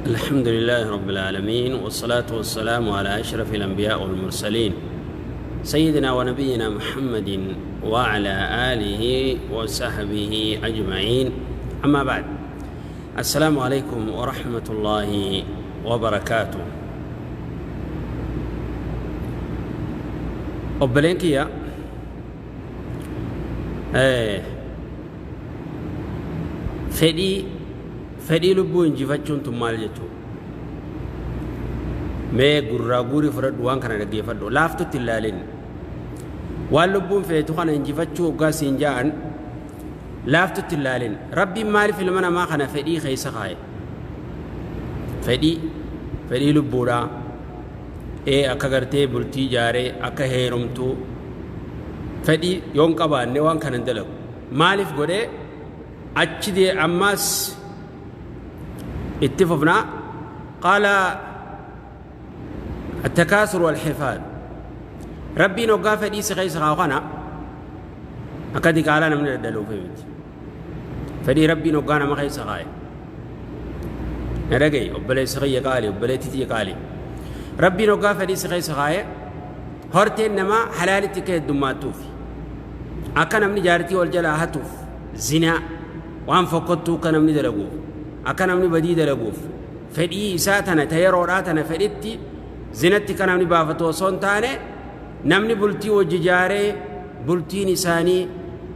الحمد لله رب العالمين، والصلاة والسلام على أشرف الأنبياء والمرسلين، سيدنا ونبينا محمد وعلى آله وصحبه أجمعين. أما بعد، السلام عليكم ورحمة الله وبركاته. Obboleen kiyya, fedhii lubbuu injifachuun tun maal jechuudha? Mee gurraa guurii fudhadhu, waan kana dhaggeeffadhu, laaftutti hin laalin. Waan lubbuun feetu kana injifachuu hoggaa siin ja'an laaftutti hin laalin. Rabbiin maaliif ilma namaa kana fedhii keessa kaaye? Fedhii lubbuudhaa. Akka gartee bultii ijaaree akka heerumtuu fedhii yoon qabaanne waan kana hin dalagu. Maaliif godhee achi dee? Ammaas itti fufnaa. Qaala التكاثر والحفاظ. Rabbiin hoggaa fedhii si keessa kaa'u kana akka diqaalaa namni daddaluuf miti. Fedhii Rabbiin hoggaa nama keessa kaa'e, na dhaga'i, obboleessi kiyya qaali, obboleettii tiyya qaali, Rabbiin hoggaa fedhii si keessa kaa'e horteen namaa halaalitti akka heddummaattuuf, akka namni jaartii wal jalaa hatuuf, zinaa waan fokkottuu akka namni dalaguuf, akka namni badii dalaguuf, fedhii isaa tana ta yeroodhaa tana fedhitti zinatti kan namni baafatu osoo hin taane, namni bultii wajji ijaaree bultiin isaanii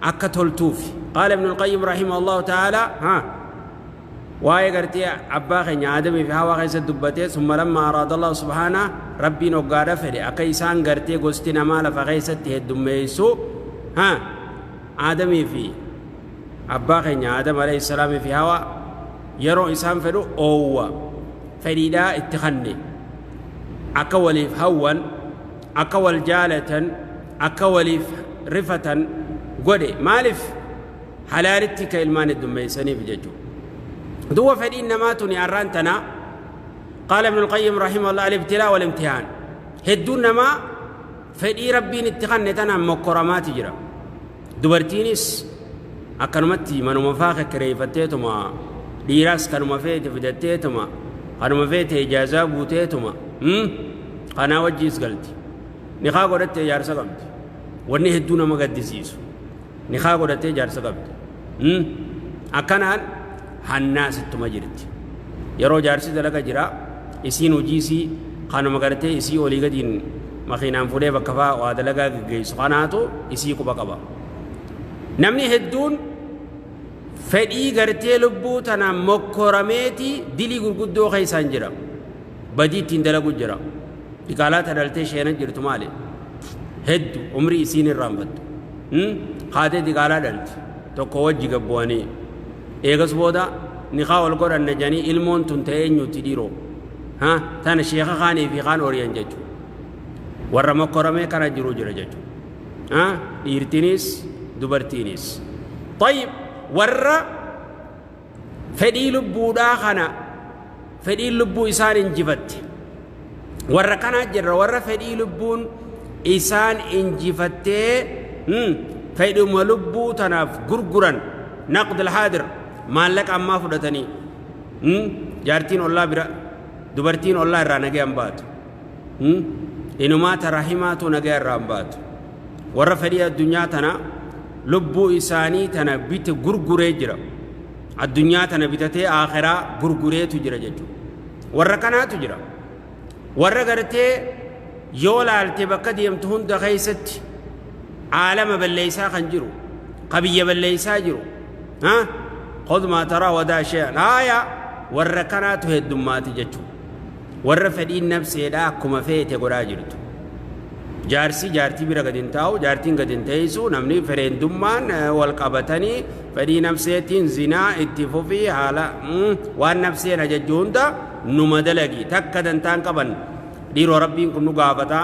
akka toltuuf. قال ابن القيم رحمه الله تعالى، ها waa'ee gartee abbaa keenya Aadamii fi Hawaa keessa dubbatee: ثم لما أراد الله سبحانه, Rabbiin hoggaadha fedhe akka isaan gartee gosti namaa lafa keessatti heddummeessu, ha Aadamii fi abbaa keenya Aadam عليه السلام fi Hawaa yeroo isaan fedhu oowwa fedhiidhaa itti kanne, akka waliif hawwan, akka wal jaalatan, akka waliif rifatan godhe. Maaliif? Halaalitti ka ilmaan heddummeessaniif jechuudha. Duwwa fedhiin namaa tuni arraan tanaa, قال ابن القيم رحمه الله، الابتلاء والامتحان. Hedduun namaa fedhii Rabbiin itti kanne tanaan mokkoramaati jira. Dubartiinis akkanumatti manuma faa kekkireeffatteetuma, dhiiraas kanuma feete fidatteetuma, kanuma feete ijaazaa guuteetuma kanaa wajjiis galti. Nikaa godhattee jaarsa qabdi. Wanni hedduu nama gaddisiisu, nikaa godhattee jaarsa qabdi, akkanaan hannaas ittuma jirti. Yeroo jaarsi dalaga jira, isiin hojii isii kanuma gartee isii olii gadiin makiinaan fuudhee bakka faa waa dalagaa geggeessu kanaatu isii quba qaba. Namni hedduun fedhii gartee lubbuu tanaan mokkorameeti dilii gurguddoo keessaan jira, badii ittiin dalagu jira. Diqaalaa tadhaltee sheena jirtu maali? Heddu umrii isiin irraanfattu haatee diqaalaa dhalti tokko wajji gabbu'anii, eegas booda nikaa wal godhanna jedhanii, ilmoon tun ta'ee eenyuti dhiiroo ha tana sheeka kaanii fi kaan oriyan jechuudha. Warra mokkoramee kana jiru jira jechuudha, dhiirtinis dubartiinis. طيب, warra fedhii lubbuudhaa kana fedhiin lubbuu isaan injifatte, warra kanaa jirra. Warra fedhii lubbuun isaan injifattee fedhuma lubbuu tanaaf gurguran, نقد الحاضر, maallaqa ammaa fudhatanii jaartiin ollaa bira, dubartiin ollaa irraa nagayaan baatu, inumaa tarahimaatu nagaya irraa baatu. Warra fedhii addunyaa tana lubbuu isaanii tana bite gurguree jira, addunyaa tana bitatee aakhiraa gurgureetu jira jechuudha. Warra kanaatu jira. Warra gartee yoo laalte bakka deemtu hunda keessatti aalama balleeysaa kan jiru, qabiyya balleeysaa jiru, ha خذ ما ترى ودع شيئا. Haaya, warra kanaatu heddummaati jechuudha. Warra fedhiin nafseedha akkuma feete godhaa jirtu. Jaarsi jaartii bira gadi hin taa'u, jaartiin gadi hin teessu, namni fereendummaan wal qabatanii fedhii nafseetiin zinaa itti fufii, haala waan nafseen ajajju hunda numa dalagi, takka dantaan qaban. Dhiiroo, Rabbiin kun nu gaafata,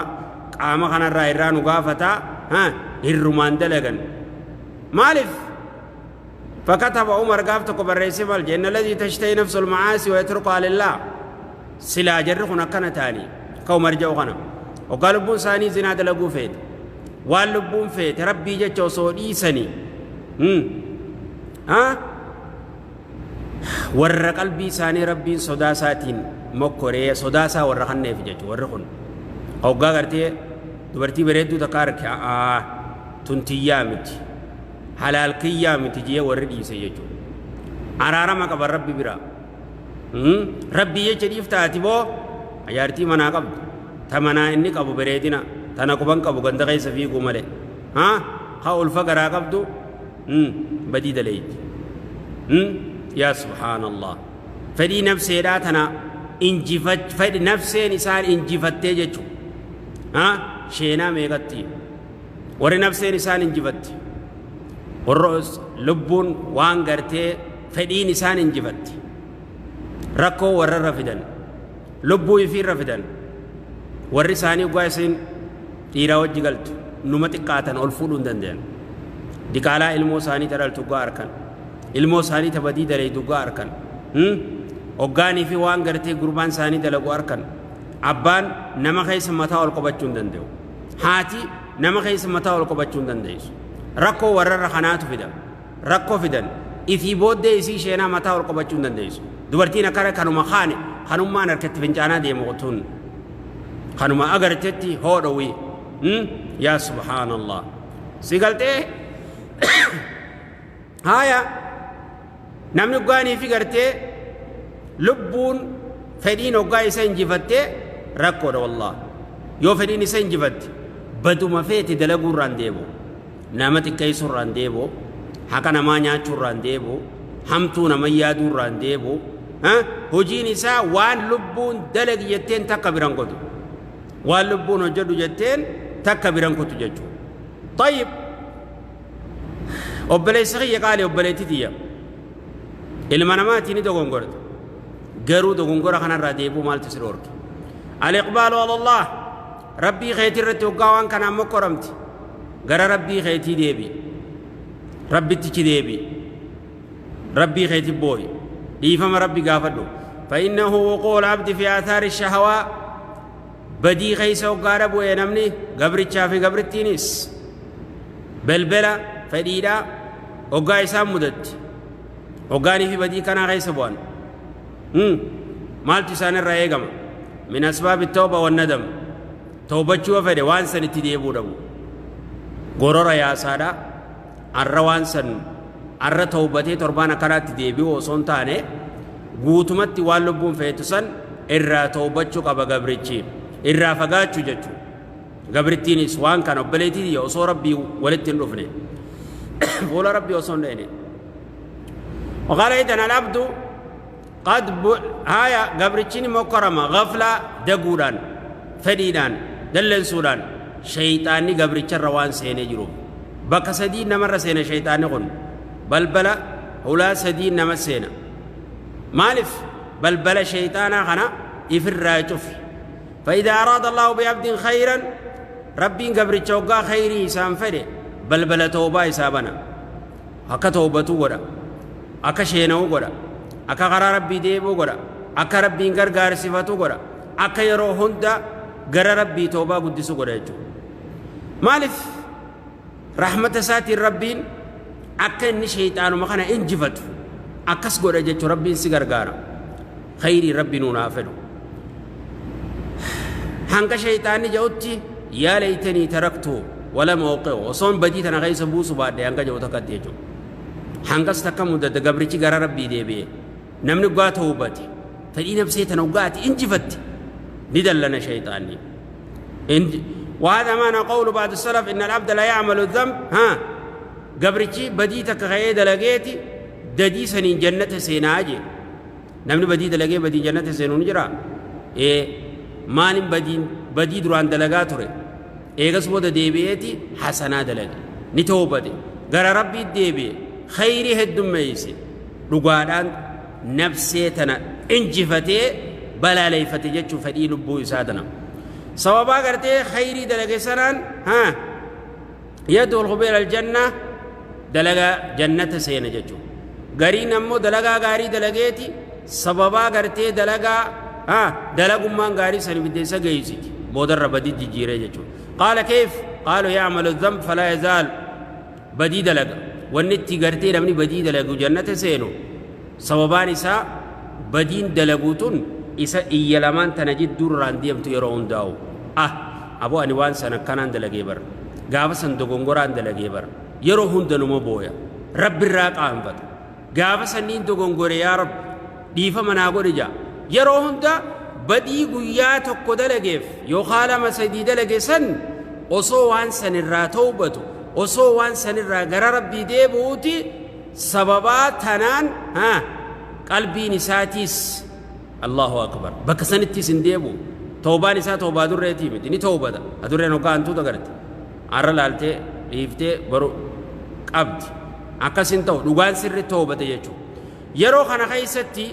qaama kanarraa irraa nu gaafata, hirrumaan dalagan. Maaliif? فكتب عمر gaaf tokko barreessee maal jenne: الذي تشتهي نفسه المعاصي ويتركها لله. Silaa jarri kun akkana ta'anii ka Umar jedhu kana, hoggaa lubbuun isaanii zinaa dalaguu feete, waan lubbuun feete Rabbii jecha osoo dhiisanii. Warra qalbii isaanii Rabbiin sodaa isaatiin mokkoree sodaa isaa warra kanneef jechuudha warri kun. Hoggaa gartee dubartii bareedduu takka arke a'aa tun tiyyaa miti halaal kiyyaa miti jee warri dhiise jechuudha. Araarama qaban Rabbi bira. Rabbii jecha dhiifta ati boo jaartii manaa qabdu ta manaa inni qabu bareedina tana quban qabu ganda keessa fiiguu malee haa ha ulfa garaa qabdu badii daleeyti yaa subhaanallah fedhii nafseedhaa tana injifach fedhi nafseen isaan injifattee jechu haa sheenaa meeqatti warri nafseen isaan injifatte warra lubbuun waan gartee fedhiin isaan injifatte rakkoo warrarra fidan lubbuu ifiirra fidan warri isaanii ugaa isin dhiiraa wajji galtu numa xiqqaatan ol fuudhuu hin danda'an diqaalaa ilmoo isaanii ta dhaltu ugaa arkan ilmoo isaanii ta badii dalaydu ugaa arkan hoggaanii fi waan gartee gurbaan isaanii dalagu arkan abbaan nama keessa mataa ol qabachuu hin danda'u haati nama keessa mataa ol qabachuu hin dandeessu rakkoo warrarra kanaatu fida rakkoo fidan ifii booddee isii sheenaa mataa ol qabachuu hin dandeessu. Dubartiin akkana kanuma kaane kanummaan harkatti fincaanaa deemu tun kanuma agartetti hoodhowi. Yaa subhaanallah. Si galtee haaya namni gaanii fi gartee lubbuun fedhiin hoggaa isa injifattee rakkoodha wallah. Yoo fedhiin isa injifatte baduma feete dalaguurraan deebu. Nama xiqqeessuu irraa hin deebi'u, haqa namaa nyaachuu irraa hin deebi'u, hamtuu nama yaaduu irraa hin deebi'u. Hojiin isaa waan lubbuun dalagi jetteen takka biran godhu. Waan lubbuun hojjedhu jetteen takka biran kutu jechuudha. Tayyib. Obboleessi kiyya qaali obboleetti tiyya. Ilma namaatii ni dogongorta. Garuu dogongora kanarraa deebi'uu maaltu si dhoorke? Al-iqbaalu alallah. Rabbii keetii irratti hoggaa waan kanaan mokkoramte gara Rabbii keetii deebi'i. Rabbittichi deebi'i. Rabbii keetii boo'i. Dhiifama Rabbi gaafadhu. Fa'innahu wuquul abdi fi aathaari shahawaa badii keessa hoggaadha bu'ee namni gabrichaa fi gabrittiinis belbela fedhiidha hoggaa isaan mudatti. Hoggaanii fi badii kanaa keessa bu'an. Maaltu isaan irraa eegama? Min asbaabi tawba wan nadam. Tawbachuu yoo fedhe waan san itti deebi'uu dhabu. Gorora yaasaadha. Arra waan san arra tawbatee torbaan akkanaatti deebi'uu osoo hin taane guutumatti waan lubbuun feetu san irraa tawbachuu qaba gabrichi. Irraa fagaachuu jechuudha. Gabrittiinis waan kana obboleettii tiyya osoo rabbii walitti hin dhufne fuula rabbii osoo hin dhayne. وقال إذن العبد قد ب... هايا قبرتشيني مكرمة غفلة دقودان فديدان دلنسودان شيطاني قبرتش روان سيني جرو بك سدين نمر سيني شيطاني قن بلبلة هلا سدين نمر سيني مالف بلبلة شيطانا خنا إفر راجف فإذا أراد الله بعبد خيرا ربين قبرتش وقا خيري سام فدي بلبلة توبة إسابنا Akka tawbatuu godha. Akka sheena'u godha. Akka karaa Rabbii deebi'u godha. Akka Rabbiin gargaarsifatu godha. Akka yeroo hunda gara Rabbii tawbaa guddisu godha jechuudha. Maaliif rahmata isaatiin Rabbiin akka inni sheyxaanuma kana injifatu akkas godha jechuudha. Rabbiin si gargaara. Khayrii Rabbi nuun haa fedhu. Hanga sheyxaanni jedhutti yaa leeytanii taraktu walam uqi'u osoon badii tana keessa buusu baadhe hanga jedhu takkatti jechuudha. Hangas takka muddata gabrichi gara Rabbii deebi'e. Namni dhugaa tawbate fedhii nafsee tana dhugaa ati injifatte ni dallana sheyxaanni. وهذا معنى قول بعض السلف إن العبد لا يعمل الذنب ها قبرتي بدي تك خير دلقيتي ددي سنين جنة سيناجي Namni badii dalagee badii jannata seenu ni jiraa? Ee, maalin badiin badii duraan dalagaa ture. Eegas booda deebi'eeti hasanaa dalage. Ni toobate. Gara Rabbiitti deebi'e. Khayrii heddummeeyse. Dhugaadhaan nafsee tana injifatee balaaleeffate jechuu fedhii lubbuu isaa tana. Sababaa gartee khayrii dalage sanaan haa yadkhulu ila aljanna dalagaa jannata seena jechuudha. Gariin ammoo dalagaa gaarii dalageeti sababaa gartee dalagaa dalagummaan gaarii san ibidda isa geessiti boodarra badii jijjiiree jechuudha. Qaala keef qaalu ya'malu dhanb falaa yazaal badii dalaga wanni itti gartee namni badii dalagu jannata seenu Sababaan isaa badiin dalaguu tun isa iyya lamaan tana jidduurraan deemtu yeroo hundaa'u. Ah, aboo ani waan san akkanaan dalagee bar, gaafa san dogongoraan dalagee bar. Yeroo hunda numa booya, Rabbirraa qaanfata. Gaafa sanniin dogongore, yaa Rabbi dhiifama naa godhi ja'a. Yeroo hunda badii guyyaa tokko dalageef yookaan lama sadii dalage san osoo waan sanirraa tawbatu, osoo waan sanirraa gara Rabbii deebi'uuti, sababaa tanaan haa qalbiin isaatiis, Allahu akbar, bakka sanittis hin deebi'u. Tawbaan isaa tawbaa durreetii miti. Ni tawbata adurreen hoggaa hantuuta garte arra laaltee dhiiftee baru qabdi. Akkas hin ta'u. Dhugaan sirri tawbate jechuudha. Yeroo kana keessatti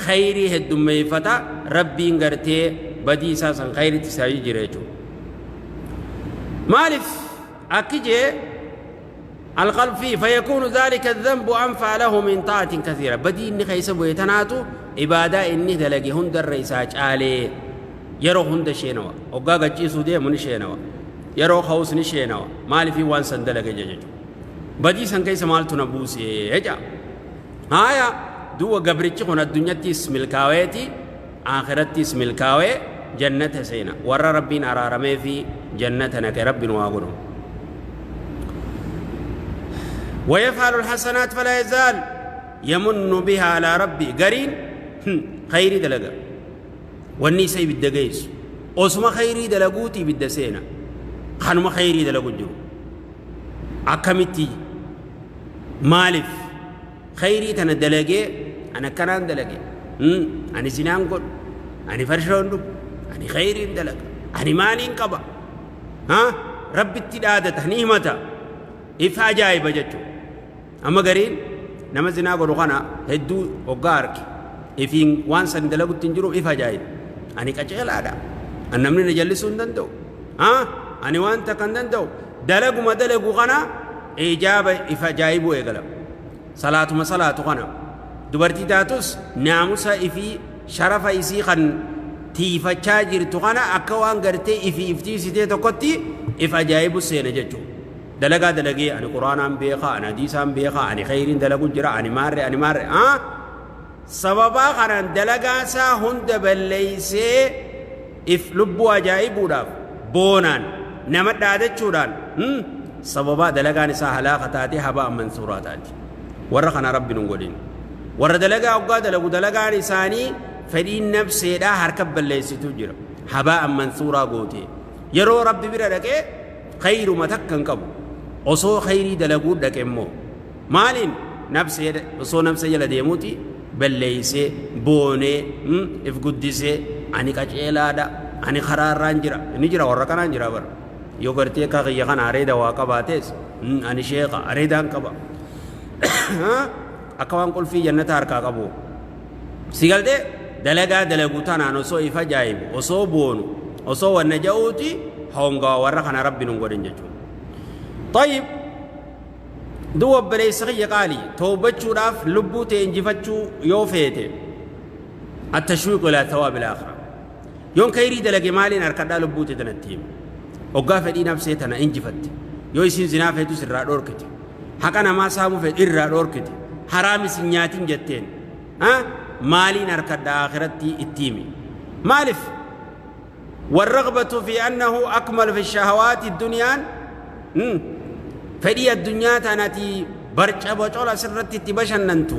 khayrii heddummeeffata. Rabbiin gartee badii isaa san khayritti isaa jira jechuudha. Maaliif akki jee? القلب فيه فيكون ذلك الذنب أنفع له من طاعة كثيرة. بدي إني خيس بويتناتو إبادة إني دلقي هند الرئيساج آلي. يرو هند شينوا وقاقا جيسو دي من شينوا، يرو خوس نشينوا، مالي في وان سن دلقي جججو بدي سن كيس مالتو نبوسي اجا. هايا دو قبرتش خون الدنيا تيس ملكاويتي، آخرت تيس ملكاوي، جنة سينا ور ربين أرارمي في جنة نك رب واغنو. ويفعل الحسنات فلا يزال يمن بها على ربي. قرين خيري دلقا والني سي بالدقيس أسما خيري دلقوتي بالدسينة خانما خيري دلقو جو أكمتي مالف خيري تنا دلقي. أنا كنان دلقي، أنا زنان قل، أنا فرشون دب، أنا خيري دلق، أنا مالين قبا ها ربي التدادة نيمتا إف عجائب جتو. أما قرين نما زنا قلو خنا هدو وقارك إفين وان سن دلقو تنجرو إف عجائب. أنا كأشغل هذا أنا من نجلسون دندو ها أنا وان تكن دندو دلقو ما دلقو خنا إجابة إف عجائب ويقلب صلاة ما صلاة خنا دبرتي تاتوس ناموسا إفي شرف إسي خن تيفا تاجر تخنا أكوان قرتي إفي إفتي ستي تقطي إف عجائب السينة جتو دلقا دلقي. أنا قرآن بيخا، أنا حديث بيخا، أنا خير دلقو جرا، أنا مار، أنا مار أه سببا خنان دلقا سا هند بليسي إف لبو عجائب وداف بونان نمت دادت شوران سببا دلقا نسا هلاقة تاتي هباء منثورات تاتي ورخنا ربي نقولين ور دلقا أوقا دلقو دلقا نساني فدين نفسي لا هركب بليسي تجرا هباء منثورا قوتي. يرو ربي برا لكي خير ما تكن قبو osoo khayrii dalaguu dhaqe immoo maaliin nafsee osoo nafsa jala deemuuti balleeysee boonee if guddisee ani qaceelaadha, ani karaarraan jira ni jira warra kanaan jira bara yoo gartee akka kiyya kana areeda waa qabaates ani sheekha areedaan qaba akka waan qulfii jannata harkaa qabu si galtee dalagaa dalaguu tanaan osoo if ajaa'ibu osoo boonu osoo wanna ja'uuti hongaa warra kana rabbi nun godhin jechuudha. طيب دو بليس غي قالي توبتشو راف لبو تنجفتشو يوفيته التشويق إلى ثواب الآخرة. يوم كيري دلقي مالين أركدا لبو تدنتيم وقافة دي نفسي تنا انجفت يو يسين زنافة سر دوركت حقنا ما سامو في إرى دوركت حرام سنياتين جتين ها مالين أركدا آخرتي التيمي مالف. والرغبة في أنه أكمل في الشهوات الدنيا فدي الدنيا تانتي برشا بچولا سرتي تبشننتو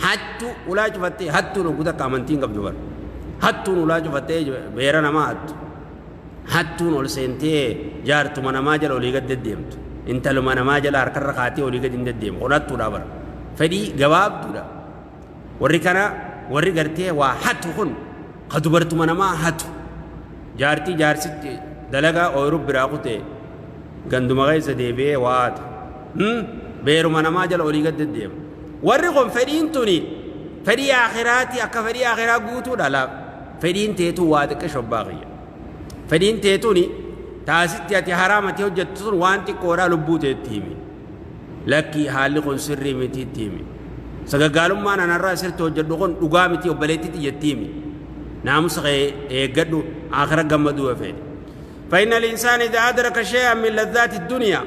حتى ولا جفتي حتى نقول كامنتين قبل جبر حتى ولا جفتي بيرنا ما حتى حتى نقول سنتي جارت منا ما جل ولي قد ديمت انت لما ما جل أركر رخاتي ولي قد ديم قرأت تدابر فدي جواب تدا وريكنا وري قرتي وحتى خن قد برت منا ما حتى جارتي جارست دلقا أوروب براقته ganduma keessa deebi'ee waata beeruma namaa jala olii gad deddeema. Warri kun fedhiin tuni fedhii akhiraati akka fedhii akhiraa guutuudha laaf fedhiin teetuu waa xiqqee shobbaa kiyya. Fedhiin teetuni taasitti ati haraamati hojjettu sun waan xiqqoodhaa lubbuu teetti himi. Lakkii haalli kun sirrii miti itti himi. Sagaggaalummaan anarraa sirriitti hojjedhu kun dhugaa miti obboleettitti jetti himi. Naamusa kee eeggadhu akhira gammaduu fedhi. فإن الإنسان إذا أدرك شيئا من لذات الدنيا،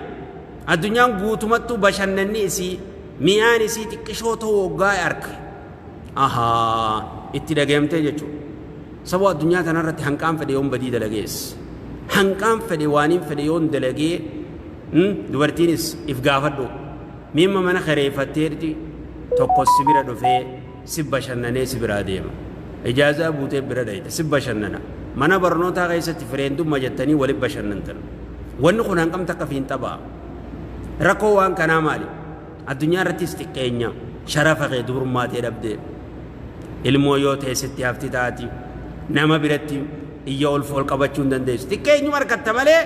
الدنيا قوتمت بشنني سي مياني سي تكشوته وقاي أرك. Ahaa itti dhagayamtee jechuudha. Saboo addunyaa tanarratti hanqaan fedhe yoon badii dalagees. Hanqaan fedhe waaniin fedhe yoon dalagee dubartiinis if gaafadhu. Miimma mana kireeffatteerti tokko si bira dhufee si bashannanee si biraa deema. Ijaazaa buutee bira dhayita si bashannana. Mana barnootaa keessatti fireendumma jettanii walitti bashannantan. Wanni kun hanqam takka fiin taphaa. Rakkoo waan kanaa maali? Addunyaa irrattis xiqqeenya sharafa kee dubrummaa ta'e dhabdee. Ilmoo yoo ta'e sitti hafti taati. Nama biratti iyya ol ol qabachuu hin dandeessu. Xiqqeenyuma harkatta malee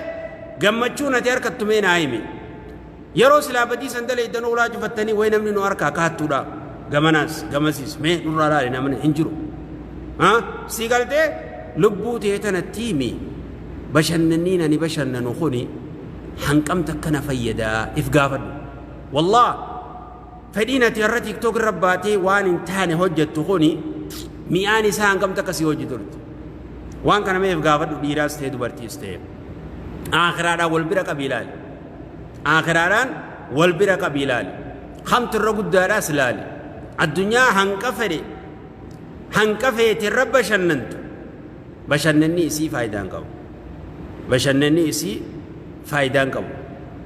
gammachuun ati harkattu mee naa himi. Yeroo silaa badii san dalaydan ulaa cufattanii wayi namni nu harkaa kaattuudha. Gamanaas gamasiis mee nurraa laali namni hin jiru. Si galtee lubbuu ta'e tanatti himi. Bashannanniin ani bashannanu kuni hanqam takka na fayyadaa if gaafadhu. Wallah fedhiin ati har'a TikTok irra baatee waan hin taane hojjettu kuni mi'aan isaa hangam takka si hojii turte. Waan kana mee if gaafadhu dhiiraas ta'e dubartiis ta'e. Aakhiraadhaan wal bira qabi ilaali. Aakhiraadhaan wal bira qabi ilaali. Kamtu irra guddaadhaas ilaali. Addunyaa hanqa fedhe hanqa feete irra bashannantu. Bashannanni isii faayidaa hin qabu. Bashannanni isii faayidaa hin qabu.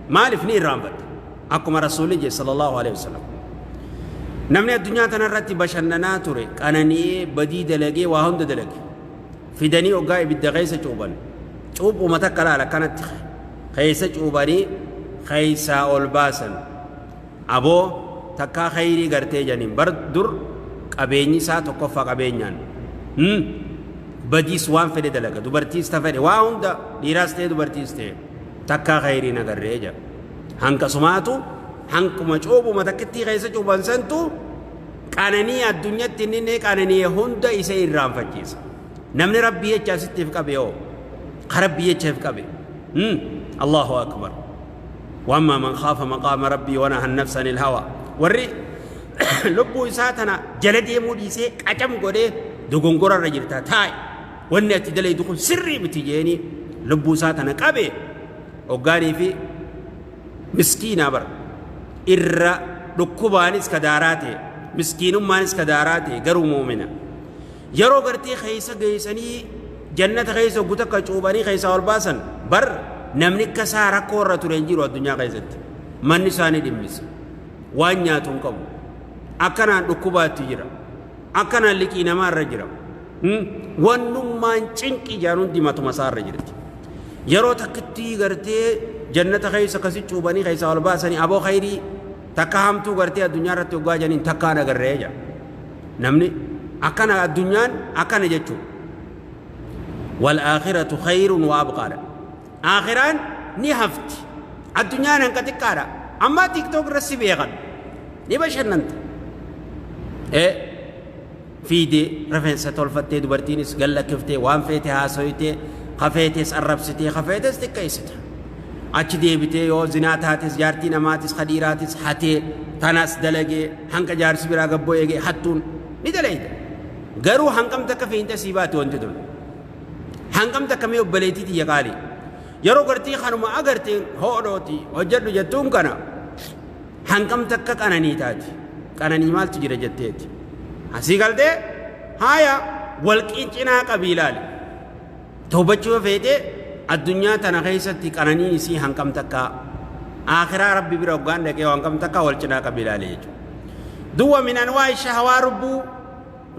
Maaliif ni irraanfatta? Akkuma Rasuulli jedhe sallallahu alaihi wasallam. Namni addunyaa tanarratti bashannanaa ture qanani'ee badii dalagee waa hunda dalage. Fidanii hoggaa ibidda keessa cuuban. Cuuphuma takka laala akkanatti keessa cuubanii keessaa ol baasan. Aboo takkaa khayrii gartee janiin bar dur qabeenyi isaa tokkoffaa qabeenyaan. Badiis waan fedhe dalaga dubartiis ta fedhe waa hunda dhiiraas ta'e dubartiis ta'e takkaa khayrii nagarree jedha. Hanqasumaatu hanquma cuuphuma takkittii keessa cuuban santu qananii addunyatti inni qananii hunda isa irraanfachiisa. Namni rabbii jecha asittiif qabe yoo ka rabbii jecha if qabe. Allahu akbar. Waammaa man khaafa maqaama rabbii wa naha nafsa anil hawa. Warri lubbuu isaa tana jala deemuu dhiisee qacam godhee dogongora irra jirta taa'i. Wanni ati dalaydu kun sirrii miti jeeni lubbuu isaa tana qabe hoggaanii fi miskiinaa bara irra dhukkubaanis ka daaraa ta'e miskiinummaanis ka daaraa ta'e garuu mu'mina. Yeroo gartee keessa geessanii jannata keessa hogguu takka cuuphanii keessaa ol baasan bar namni akka isaa rakkoo irra ture hin jiru addunyaa keessatti. Manni isaanii dhimmisa. Waan nyaatu hin qabu. Akkanaan dhukkubaatti jira. Akkanaan liqii namaa irra jira. Wannummaan cinqii jaan hundi matuma isaa irra jirti. Yeroo takkitti gartee jannata keessa akkasi cuuphanii keessaa ol baasanii aboo khayrii takka hamtuu gartee addunyaa irratti hoggaa janiin takkaan agarree jira. Namni akkana addunyaan akkana jechuudha. Wal aakhiratu khayrun wa abqaadha. Aakhiraan ni hafti. Addunyaan hanqa xiqqaadha. Amma TikTok irra si beekan. Ni bashannanta. Fiidee rifeensa tolfattee dubartiinis gallakkiftee waan feete haasoytee kafeetes arrabsitee kafeetes xiqqeessita. Achi deebitee yoo zinaa taates jaartii namaatis kadhiiraatis hatee tanas dalagee hanqa jaarsi biraa gabboo eegee hattuun ni dalayda. Garuu hanqam takka fiinte sii baate wanti tun. Hanqam takka mee obboleettii tiyya qaali. Yeroo gartii kanuma agarteen hoodhooti hojjedhu jettuun kana hanqam takka qananii taati. Qananii maaltu jira jetteeti. Asii galtee haaya wal qincinaa qabii ilaali. Tawbachuu feetee addunyaa tana keessatti qananiin isii hanqam takka akhiraa rabbi bira hoggaan dhaqee hanqam takka wal cinaa qabii ilaali jechuudha. Duwwa min anwaa'i shahawaa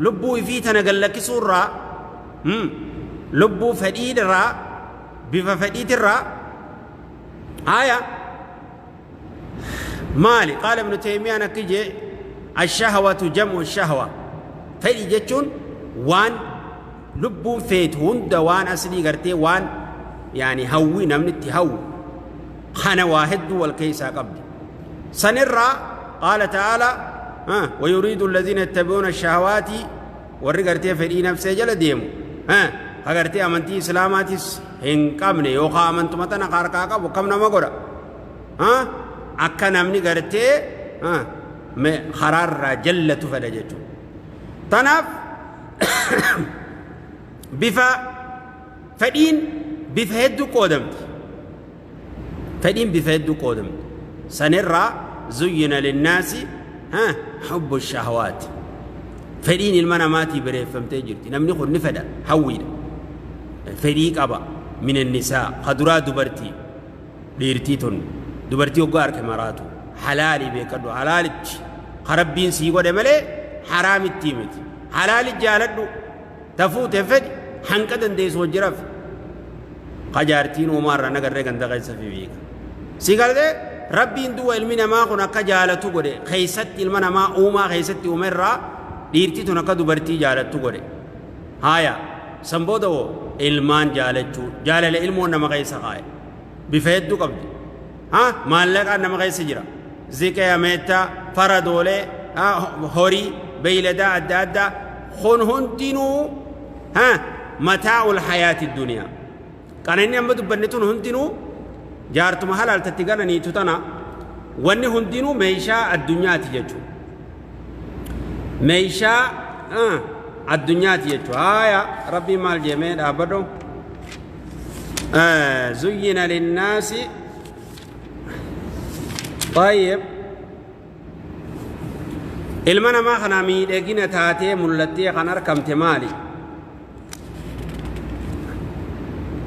lubbuu ifii tana gallakkisuu irraa lubbuu fedhii irraa bifa fedhiitirraa haaya maali qaala ibnu teeymiyaan akki jee ashahawatu jam'u shahwa fedhi jechuun waan lubbuun feetu hunda waan aslii gartee waan yaani hawwi namni itti hawwu kana waa hedduu wal keessaa qabdi sanirraa qaala ta'aalaa ويريد الذين يتبعون الشهوات warri gartee fedhii nafsee jala deemu ha gartee amantii islaamaatis hin qabne yookaan amantuma tana harkaa qabu kam nama godha akka namni gartee karaarraa jallatu fedha jechuudha. Tanaaf bifa fedhiin bifa hedduu qoodamti. Fedhiin bifa hedduu qoodamti. Sanirraa zuyyina linnaasi hubbu shahawaati. Fedhiin ilma namaatii bareeffamtee jirti. Namni kun ni fedha, hawwiidha. Fedhii qaba. Min annisaa kaduraa dubartii, dhiirtii tun dubartii hoggaa harke maraatu halaalii beekadhu, halaalitti ka Rabbiin sii godhe malee haraamitti miti. Halaali jaaladhu, tafuute fedhi, hanqa dandeessu hojii rafi. Ka jaartiin uumaa irraa nagarree ganda keessa fi beeka. Si galtee Rabbiin du'a ilmi namaa kun akka jaalatu godhe, keessatti ilma namaa uumaa keessatti uume irraa dhiirtii tun akka dubartii jaalattu godhe. Haaya, san booda hoo ilmaan jaalachuu, jaalala ilmoon nama keessa kaaye. Bifa hedduu qabdi. Ha, maallaqaan nama keessa jira. Ziqee ameettaa, faradoolee, horii, beeyladaa adda addaa kun hundinuu ha mataa'ul hayaati duniyaa. Qananii amma dubbanne tun hundinuu jaartuma halaaltatti gananiitu tana, wanni hundinuu meeshaa addunyaati jechuudha. Meeshaa addunyaati jechuudha. Haaya, Rabbiin maal jeemee dhaabbadhu? Zuyyina linnaasi. طيب, ilma namaa kana miidhagina taatee mul'attee kan argamte maali?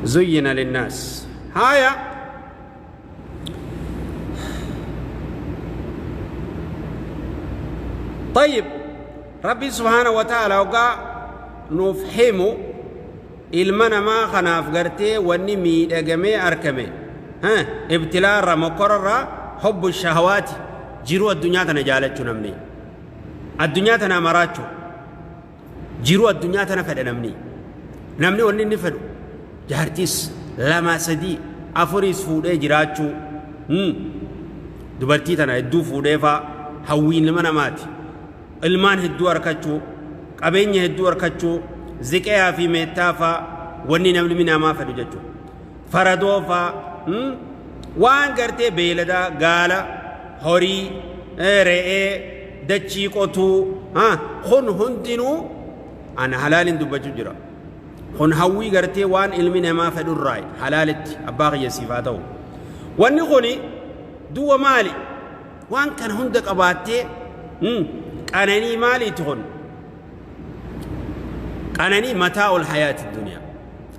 زين للناس. هايا, طيب, ربي سبحانه وتعالى وقع نفهم ilma namaa kanaaf gartee wanni miidhagamee argame ibtilaa irraa, mokkora irraa, حب الشهوات, jiruu addunyaa tana jaalachuu, namni addunyaa tana maraachuu, jiruu addunyaa tana fedha namni. Namni wanni inni fedhu jaartiis lama, sadii, afuriis fuudhee jiraachuu, dubartii tana hedduu fuudhee faa hawwiin ilma namaati. Ilmaan hedduu harkachuu, qabeenya hedduu harkachuu, ziqayaa fi meettaa faa wanni namni namaa fedhu jechuudha. Faradoo faa, waan gartee beeyladaa, gaala, horii, re'ee, dachii qotuu, kun hundinuu ana halaaliin dubbachuu jira. Kun hawwii gartee waan ilmi namaa fedhurraa halaalitti abbaa kiyyasiif haa ta'u. Wanni kuni duwwa maali? Waan kana hunda qabaattee qananii maaliiti kun? Qananii متاع الحياة الدنيا.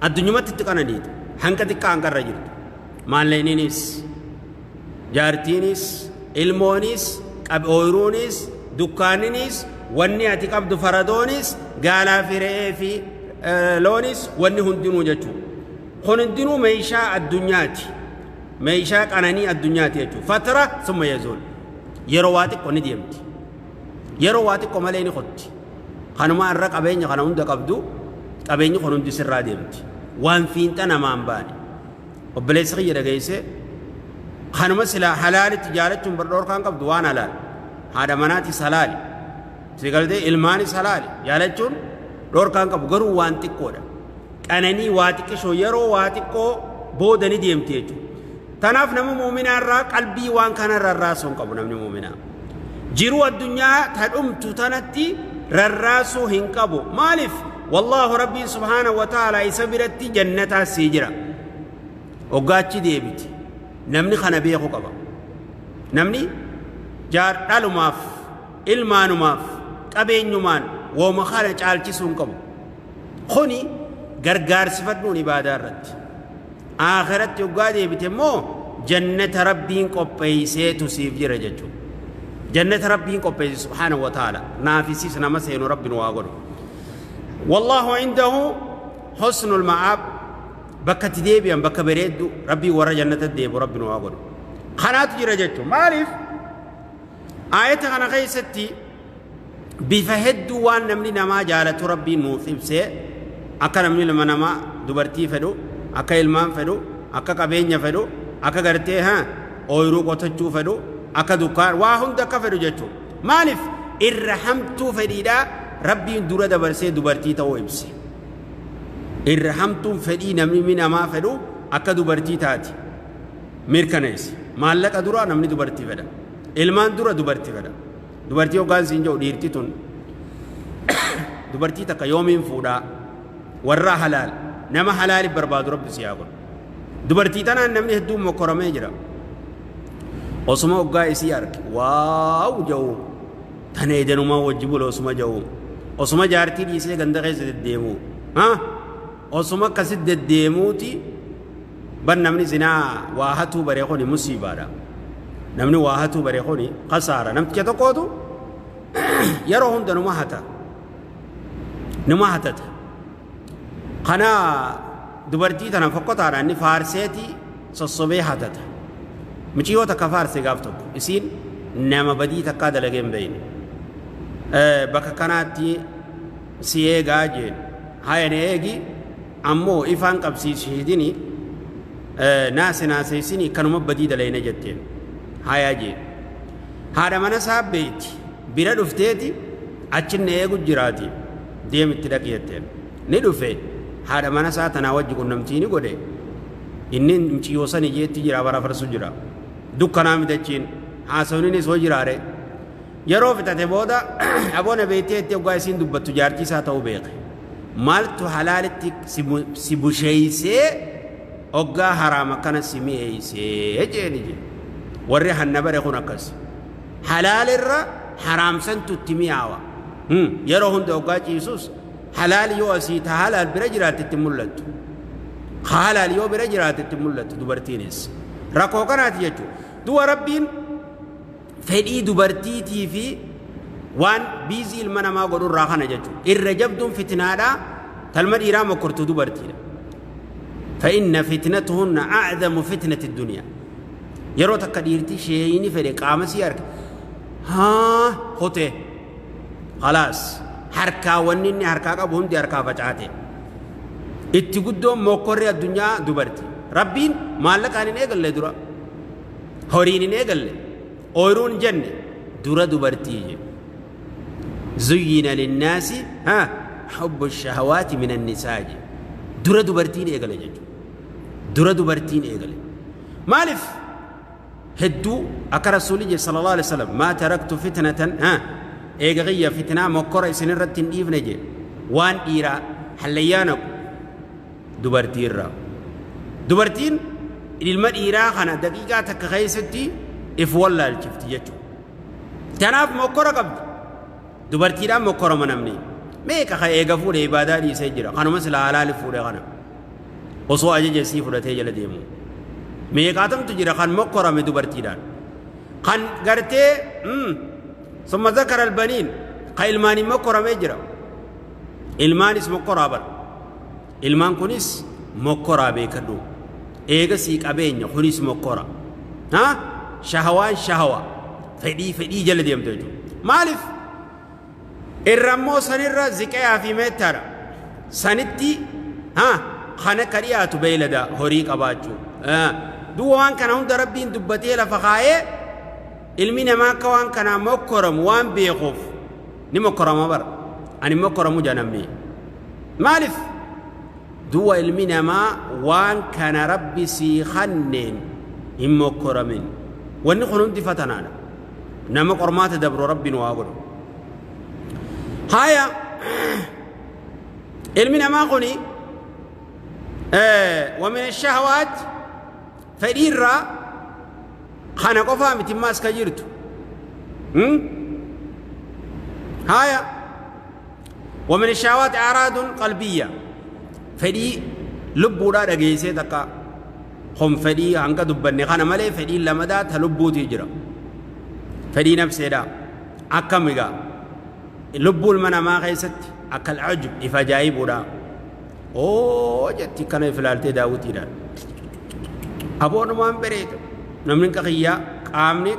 Addunyumatti itti qananiitu. Hanqa xiqqaa hanqarra jirtu. Maallaqniinis, jaartiinis, ilmoonis, ooyiruunis, dukkaaninis, wanni ati qabdu faradoonis, gaalaa fi re'ee fi loonis, wanni hundinuu jechuudha. Kun hundinuu meeshaa addunyaati. Meeshaa qananii addunyaati jechuudha. فترة ثم يزول. Yeroo waa xiqqoo ni deemti. Yeroo waa xiqqoo malee ni qotti. Kanuma irra qabeenya kana hunda qabdu, qabeenyi kun hundi sirraa deemti. Waan fiinxa namaan baane. Obboleessi kiyya dhageesse, kanuma silaa halaalitti jaalachuun bardhoorkaan qabdu waan halaal. Haadha manaatis halaali. Si galtee ilmaanis halaali. Jaalachuun dhoorkaan qabu, garuu waan xiqqoodha. Qananii waa xiqqishoo yeroo waa xiqqoo booda ni deemti jechuudha. Tanaaf nama muuminaa irraa qalbii waan kana rarraasuu hin qabu namni muuminaa. Jiruu addunyaa tadhumtu tanatti rarraasuu hin qabu. Maaliif? والله Rabbiin سبحانه وتعالى isa biratti jannataa sii jira. Hoggaachi deebiti. Namni kana beeku qaba. Namni jaar dhalumaaf, ilmaanumaaf, qabeenyumaan wooma kana caalchisuu hin qabu. Kuni gargaarsifadhuun ibaadaa irratti. Akhiratti hoggaa deebite immoo jannata Rabbiin qopheeyseetu siif jira jechuudha. Jannata Rabbiin qopheeyse سبحانه وتعالى. Naafisiis nama seenu Rabbiin waa godhu. والله عنده حسن المآب, bakka itti deebi'an, bakka bareeddu Rabbii warra jannata deebu Rabbiin waa godhu. Kanaatu jira jechuudha. Maaliif? Aayata kana keessatti bifa hedduu waan namni namaa jaalatu Rabbiin nuuf ibsee, akka namni ilma namaa dubartii fedhu, akka ilmaan fedhu, akka qabeenya fedhu, akka gartee ooyiruu qotachuu fedhu, akka dukkaan waa hunda akka fedhu jechuudha. Maaliif irra hamtuu fedhiidhaa Rabbiin dura dabarsee dubartii ta'uu ibse? Irra hamtuun fedhii namni namaa fedhu akka dubartii taati. Mirkaneessi. Maallaqa dura namni dubartii fedha. Ilmaan dura dubartii fedha. Dubartii hoggaan siin jedhu, dhiirti tun dubartii takka yoomiin fuudhaa, warra halaal, nama halaali barbaadu Rabbi si haa godhu. Dubartii tanaan namni hedduun mokkoramee jira. Osuma hoggaa isii arge waaw ja'u, tana edanumaa wajji bula osuma ja'u. Osuma jaartii dhiisee ganda keessa deddeemu, ha, osuma akkasit deddeemuuti. Bar namni zinaa waa hatuu bare kuni musiibaadha. Namni waa hatuu bare kuni kasaara. Namticha tokkootu yeroo hunda numa hata, numa hatata. Kana dubartii tana fokkotaadha inni faarseeti sossobee hatata. Muciyyoo takka faarse gaaf tokko. Isiin nama badii takkaa dalagee hin beeyne. Bakka kanaatti si eegaa jeen. Haya, na eegi, ammoo ifaan qabsiisidini, naase naaseessini, kanuma badii dalayna jetteen. Haya jeen. Haadha mana isaa beeyti bira dhufteeti achinna eegu jiraati, deemitti dhaqi jetteen. Ni dhufe, haadha mana isaa tanaa wajji qunnamtii ni godhe. Inni muciyyoo san ijeetti jira, bara farsu jira, dukkanaa mitachiin haasawninis hoo jiraare. Yeroo fixate booda, aboona beektee itti hoggaa isiin dubbattu jaartii isaa ta'uu beeke. Maaltu halaalitti si busheeysee, hoggaa haraam akkana si mi'eeysee jeeni jee. Warri hanna bare kun akkas halaalirra haraamsantu itti mi'aawa. Yeroo hunda hoggaa ciisus halaal yoo asii ta halaal bira jiraatte itti mul'attu, halaal yoo bira jiraatte itti mul'attu. Dubartiinis rakkoo kanaati jechuudha. Du'a Rabbiin fedhii dubartiitii fi waan biizii ilma namaa godhurraa kana jechuudha. Irra jabduun fitnaadha talma dhiiraa mokkortu dubartiidha. فإن فتنتهن أعظم فتنة الدنيا. Yeroo takka dhiirti sheeyini fedhe qaama sii harka haa hote, khalaas, harkaa wanni inni harkaa qabu hundi harkaa facaate. Itti guddoon mokkorri addunyaa dubarti. Rabbiin maallaqaan hin eegalle dura, horiin hin eegalle, ooyiruun jenne, dura dubartii jedhe. زين للناس ها حب الشهوات من النساء. Dura dubartiin eegale jechuudha. Dura dubartiin eegale. Maaliif? Hedduu akka Rasuulli jedhe صلى الله عليه وسلم: ما تركت فتنة ها eega qiyya fitnaa mokkora isin irratti hin dhiifne jedhe. Waan dhiiraa hallayyaa naqu dubartiirraa. Dubartiin ilma dhiiraa kana daqiiqaa takka keessatti if wallaalchifti jechuudha. Tanaaf mokkora qabdi. Dubartiidhaan mokkorama namni. Meeqa ka eega fuudhe ibaadaa dhiisee jira. Kanuma sila halaali fuudhe kana. Osoo ajaja isii fudhatee jala deemu. Meeqaatamtu jira kan mokkorame dubartiidhaan. Kan gartee ثم ذكر البنين ka ilmaaniin mokkoramee jira. Ilmaanis mokkoraa bara. Ilmaan kunis mokkoraa beekadhu. Eega sii qabeenya kunis mokkora. Ha? Shahawaan shahawa. Fedhii fedhii jala deemtu jechuudha. Maaliif? Irra immoo sanirra ziqayaa fi meettaadha. Sanitti ha kan akka dhiyaatu beeylada horii qabaachuu. Duuba waan kana hunda Rabbiin dubbatee lafa kaayee, ilmi namaa akka waan kanaa mokkoramu waan beekuuf ni mokkorama bara. Ani mokkoramu jaa namni. Maaliif? Duuba ilmi namaa waan kana Rabbi sii kanneen hin mokkoramin. Wanni kun hundi fatanaadha. Nama qormaata dabru Rabbiin waa godhu. Haya, ilmi namaa kuni ومن الشهوات fedhiirraa kana qofaa miti maas ka jirtu. Haya, ومن الشهوات أعراض قلبية. Fedhii lubbuudhaa dhageessee takka hom fedhii hanga dubbanne kana malee fedhii lamadaa ta lubbuutii jira. Fedhii nafseedha. Akkam egaa lubbuu ilma namaa keessatti akka العجب if ajaa'ibuudha. Oo jetti, kana if ilaaltee daawwitiidhaan. Aboonumaan bareedu. Namni qaqiyyaa qaamni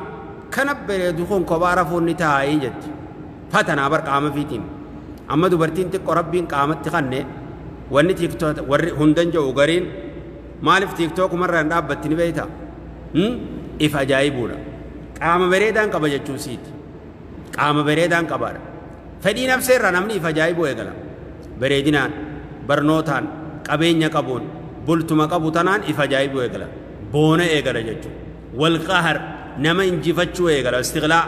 kana bareedu kun kophaa rafuun ni taa'ee jetti. Fatanaa bar qaama fiitiin. Amma dubartiin xiqqoo Rabbiin qaamatti kanne, wanni TikTok warri hundan jedhu gariin maaliif TikTokumarraa hin dhaabbatti ni beektaa? If ajaa'ibuudha. Qaama bareedaan qaba jechuu siiti. Qaama bareedaan qabaadha. Fedhii nafseerraa namni if ajaa'ibuu eegala. Bareedinaan, barnootaan, qabeenya qabuun, bultuma qabu tanaan if ajaa'ibuu eegala. Boona eegala jechuudha. والقهر nama injifachuu eegala. استغلاء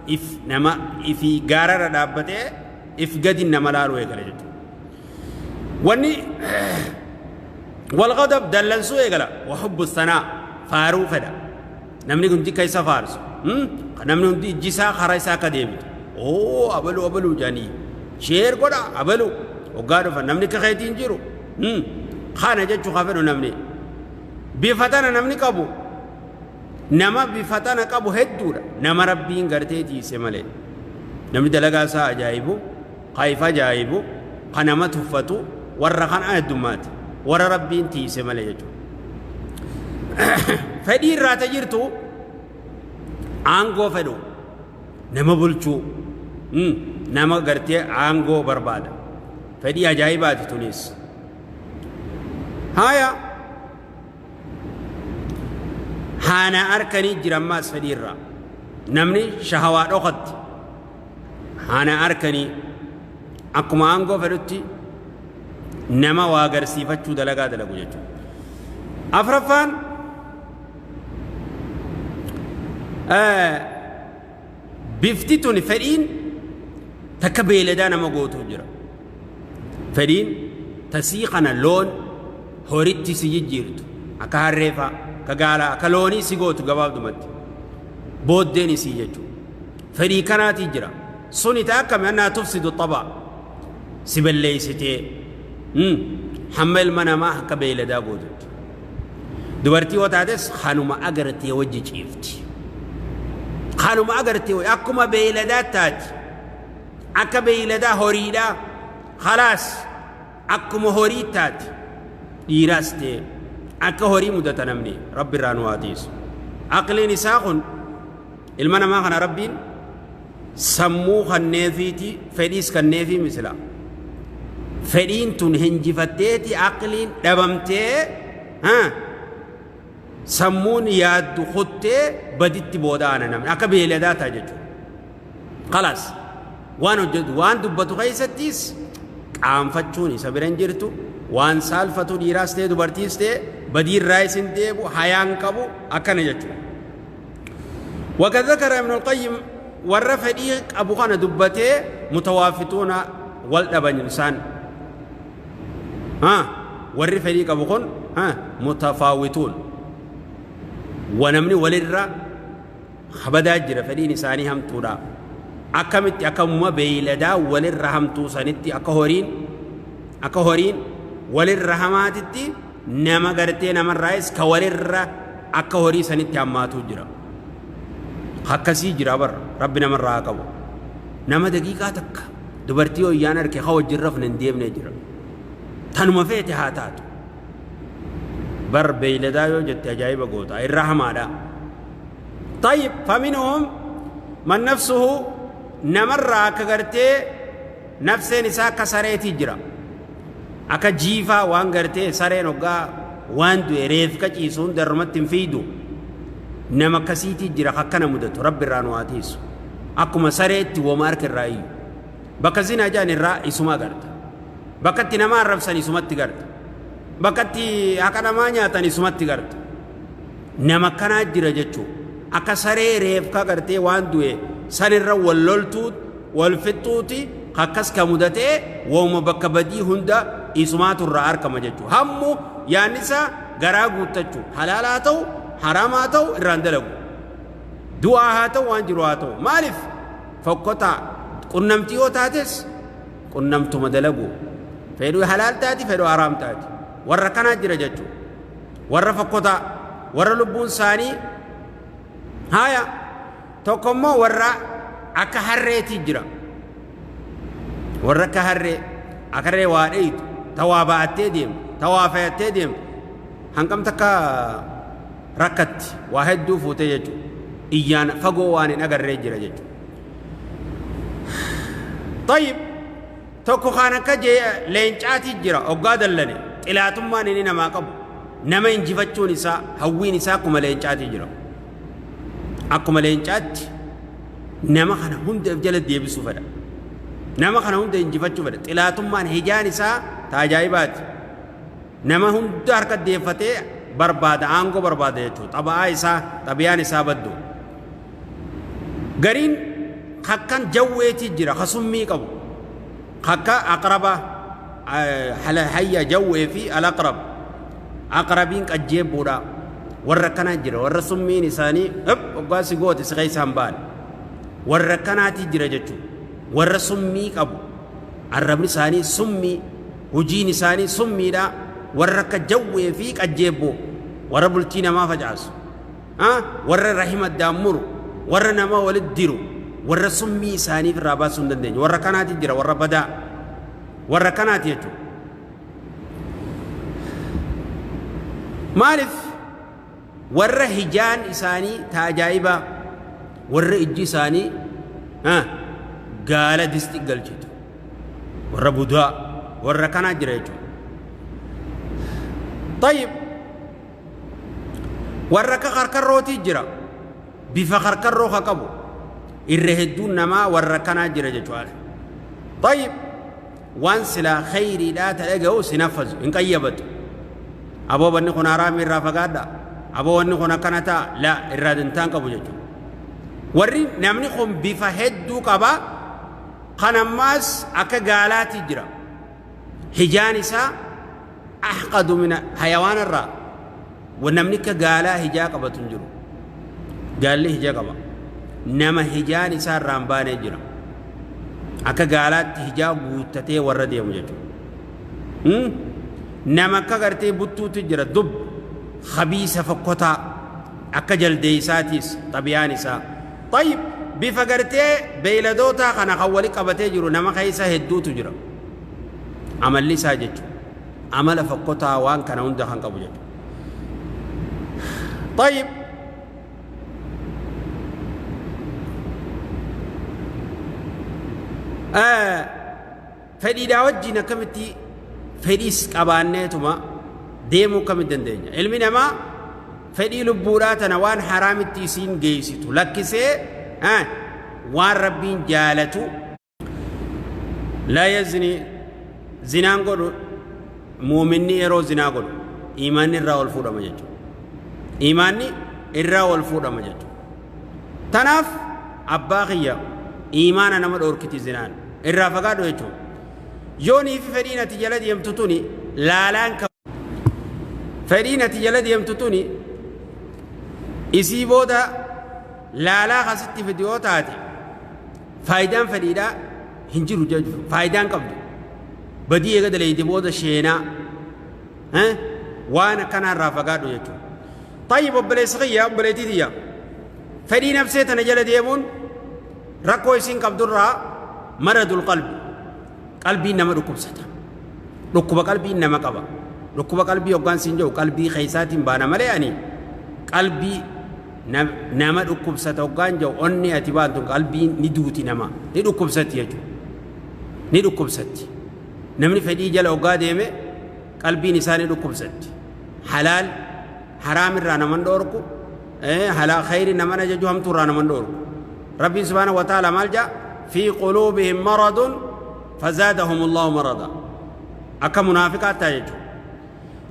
if nama ifi gaararra dhaabbatee if gadi nama laaluu eegala jechuudha. Wanni والغضب dallansuu eegala. وحب الثناء faaruu fedha. Namni hundi akka isa faarsu. Namni hundi ijji isaa karaa isaa akka deebitu. Oo, abaluu abaluu jedhanii. Sheer godha abalu hoggaa dhufan namni akka keetiin jiru. Kana jechuu haa fedhu namni. Bifa tana namni qabu nama bifa tana qabu hedduudha. Nama Rabbiin gartee tiise malee. Namni dalagaa isaa ajaa'ibu, kaayifa ajaa'ibu, kan nama tuffatu warra kana heddummaati. Warra Rabbiin tiise malee jechuudha. Fedhii irraa ta jirtu aangoo fedhu nama bulchuu, nama gartee aangoo barbaada. Fedhii ajaa'ibaati tunis. Haya haana arkanii jira ammaas fedhii irraa. Namni shahawaa dhokatti haana arkanii akkuma aangoo fedhutti nama waa agarsiifachuu dalagaa dalagu jechuudha. Afraffaan bifti tun fedhiin takka beeyladaa nama gootuu jira. Fedhiin tasii kana loon horitti si jijjiirtu akka harreefaa, akka gaalaa, akka loonii si gootu gabaabdumatti. Booddeen isii jechuudha. Fedhii kanaatii jira. Suni ta akkami annaa tufsidu xaba si balleessitee hamma ilma namaa akka beeyladaa gootutti. Dubartii yoo taates kanuma agartee wajji ciifti. Kanuma agartee akkuma beeyladaa taati. Akka beeyladaa horiidhaa khalaas akkuma horii taati. Dhiiraas ta'e akka horii mudata namni Rabbi irraa nu haa tiisu. Aqliin isaa kun ilma namaa kana Rabbiin sammuu kanneefiiti fedhiis kanneefii misila. Fedhiin tun hinjifatteeti aqliin dhabamtee sammuun yaaddu kuttee baditti booda aana namni akka beeyladaa ta'a jechuudha. Khalaas waan hojjetu waan dubbatu keessattis qaanfachuun isa bira hin jirtu, waan saalfatu dhiiraas ta'e dubartiis ta'e badii irraa isin deebu hayaan qabu akkana jechuudha. وقد ذكر ابن القيم warra fedhii qabu kana dubbatee mutawaafituuna wal dhaban isaan. Warri fedhii qabu kun mutafaawituun wa namni walirra kabadaa jira fedhiin isaanii hamtuudha. Akkamitti akkamuma beeyladaa walirra hamtuu sanitti akka horiin walirra hamaatitti nama gartee namarraayis ka walirra akka horii sanitti hammaatuu jira. Akkasii jira bar Rabbi namarraa haa qabu. Nama daqiiqaa takka dubartii hoyyaan arke ka wajjin rafne hin deemne jira. Tanuma feete haa taatu. Bar beeyladaa yoo jette ajaa'iba goota irra hamaadha. طيب فمنهم من نفسه نمر كغرتي نفسين إسا كسريتي جرا أكا جيفا وان غرتي سرين وغا وان دو ريف كچيسون درمت فيدو نما كسيتي جرا حكنا مدت رب الرانواتيس أكما سريتي ومارك الرأي بكزينا جان الرأي سما غرت بكتي نما رفسني سمت غرت بكتي هكنا ما نياتني سمت غرت نما كنا جرا جچو akka saree reefka gartee waan du'e sanirra wal loltuut wal fixxuuti akkas ka mudatee wooma bakka badii hunda isumaatu irraa argama jechuudha. Hammu yaadni isaa garaa guuttachuu halaal haa ta'u haraam haa ta'u irraan dalagu. Du'aa haa ta'u waan jiru haa ta'u maaliif fokkotaa qunnamtii yoo taates qunnamtuma dalagu fedhuu halaal taati fedhuu haraam taati warra kanaa jira jechuudha. Warra fokkotaa warra lubbuun isaanii haya tokkommoo warra akka harreetii jira. Warra akka harree akka harree waa dheeytu tawaa ba'attee deemtu tawaa fe'attee deemtu hanqam takka rakkatti waa hedduu fuutee jechuudha. Iyyaan fagoo waan hin agarree jira jechuudha. طيب tokko kaan akka leencaatii jira hoggaa dallane xilaatummaan inni namaa qabu nama injifachuun isaa hawwiin isaa akkuma leencaatii jira. Akkuma leencaatti nama kana hunda jala deebisuu fedha. Nama kana hunda injifachuu fedha. Xilaatummaan hijaan isaa taajaa'ibaati. Nama hunda harka deeffatee barbaada aangoo barbaada jechuudha. Xaba'aa isaa xabiyaan isaa baddu. Gariin hakkan jawweetii jira kasummii qabu. Hakka aqraba hayya jawwee fi alaqrab. Aqrabiin qajjeebbuudha. Warra akkanaa jira warra summiin isaanii hoggaa si goote si keessaan ba'an warra akkanaati jira jechuudha warra summii qabu Arrabni isaanii summii, hojiin isaanii summiidha. Warra akka jawwee fi qajjeebboo, warra bultii namaa facaasu, warra rahima addaan muru, warra nama walitti diru, warra summii isaaniif irraa baasuu hin dandeenye. Warra kanaati jira, warra badaa. Warra kanaati jechuudha. Maaliif warra hijaan isaanii ta ajaa'ibaa, warra ijji isaanii gaala disti galchitu, warra budaa, warra kanaa jira jechuudha. طيب warra akka karkarrootii jira, bifa karkarroo ka qabu irra hedduun namaa warra kanaa jira jechuudha. طيب waan silaa khayriidhaa ta dhaga'u si naffazu hin qayyabatu. Aboo wanni kun haraami, irraa fagaadha, aboo wanni kun akkana ta'a, la irraa dantaan qabu jechuudha. Warri namni kun bifa hedduu qaba. Kan ammaas akka gaalaati jira, hijaan isaa ahqadu min hayawaana irraa. Namni akka gaalaa hijaa qabatu hin jiru. Gaalli hijaa qaba. Nama hijaan isaa irraa hin baanee jira, akka gaalaatti hijaa guuttatee warra deemu jechuudha. Nama akka gartee buttuutu jira, dub khabiisa fokkotaa, akka jaldeeysaatiis xabiyaan isaa. طيب bifa gartee beeyladootaa kana kan wali qabatee jiru nama keessa hedduutu jira. Amalli isaa jechuudha, amala fokkotaa waan kana hunda kan qabu jechuudha. طيب fedhiidhaa wajjin akkamitti fedhiis qabaanneetuma deemuu akkamitti dandeenya? Ilmi namaa fedhii lubbuudhaa tana waan haraamitti isiin geessitu lakkisee waan Rabbiin jaalatu. لا يزني, zinaan godhu. Muuminni yeroo zinaa godhu imaanni irraa ol fuudhama jechuudha. Imaanni irraa ol fuudhama jechuudha. Tanaaf abbaa kiyya, imaana nama dhoorkiti zinaan, irraa fagaadhu jechuudha. Yoo niifi fedhiin ati jala deemtu tuni laalaan, fedhiin ati jala deemtu tuni isii booda laalaa kasitti fidu yoo taate, faayidaan fedhiidhaa hin jiru jechuudha. Faayidaan qabdu badii eega daleeyte booda sheenaa waan akkanaa irraa fagaadhu jechuudha. طيب obboleessi kiyya, obboleettii tiyya, fedhii nafsee tana jala deemuun rakkoo isiin qabdurraa مرض القلب, qalbiin nama dhukkubsata. Dhukkuba qalbiin nama qaba. Dhukkuba qalbii hoggaan siin jiru qalbii keessaatiin baana malee, ani qalbii nama dhukkubsata hoggaan jiru onni ati baantu qalbiin ni duuti, nama ni dhukkubsatti jechuudha. Ni dhukkubsatti. Namni fedhii jala hoggaa deeme qalbiin isaa ni dhukkubsatti. Halaal haraam irraa naman dhoorku, halaa khayri naman ajaju, hamtuu irraa naman dhoorku. Rabbiin سبحانه وتعالى maal jaa? في قلوبهم مرض فزادهم الله مرضا. Akka munaafiqaa ta'a jechuudha.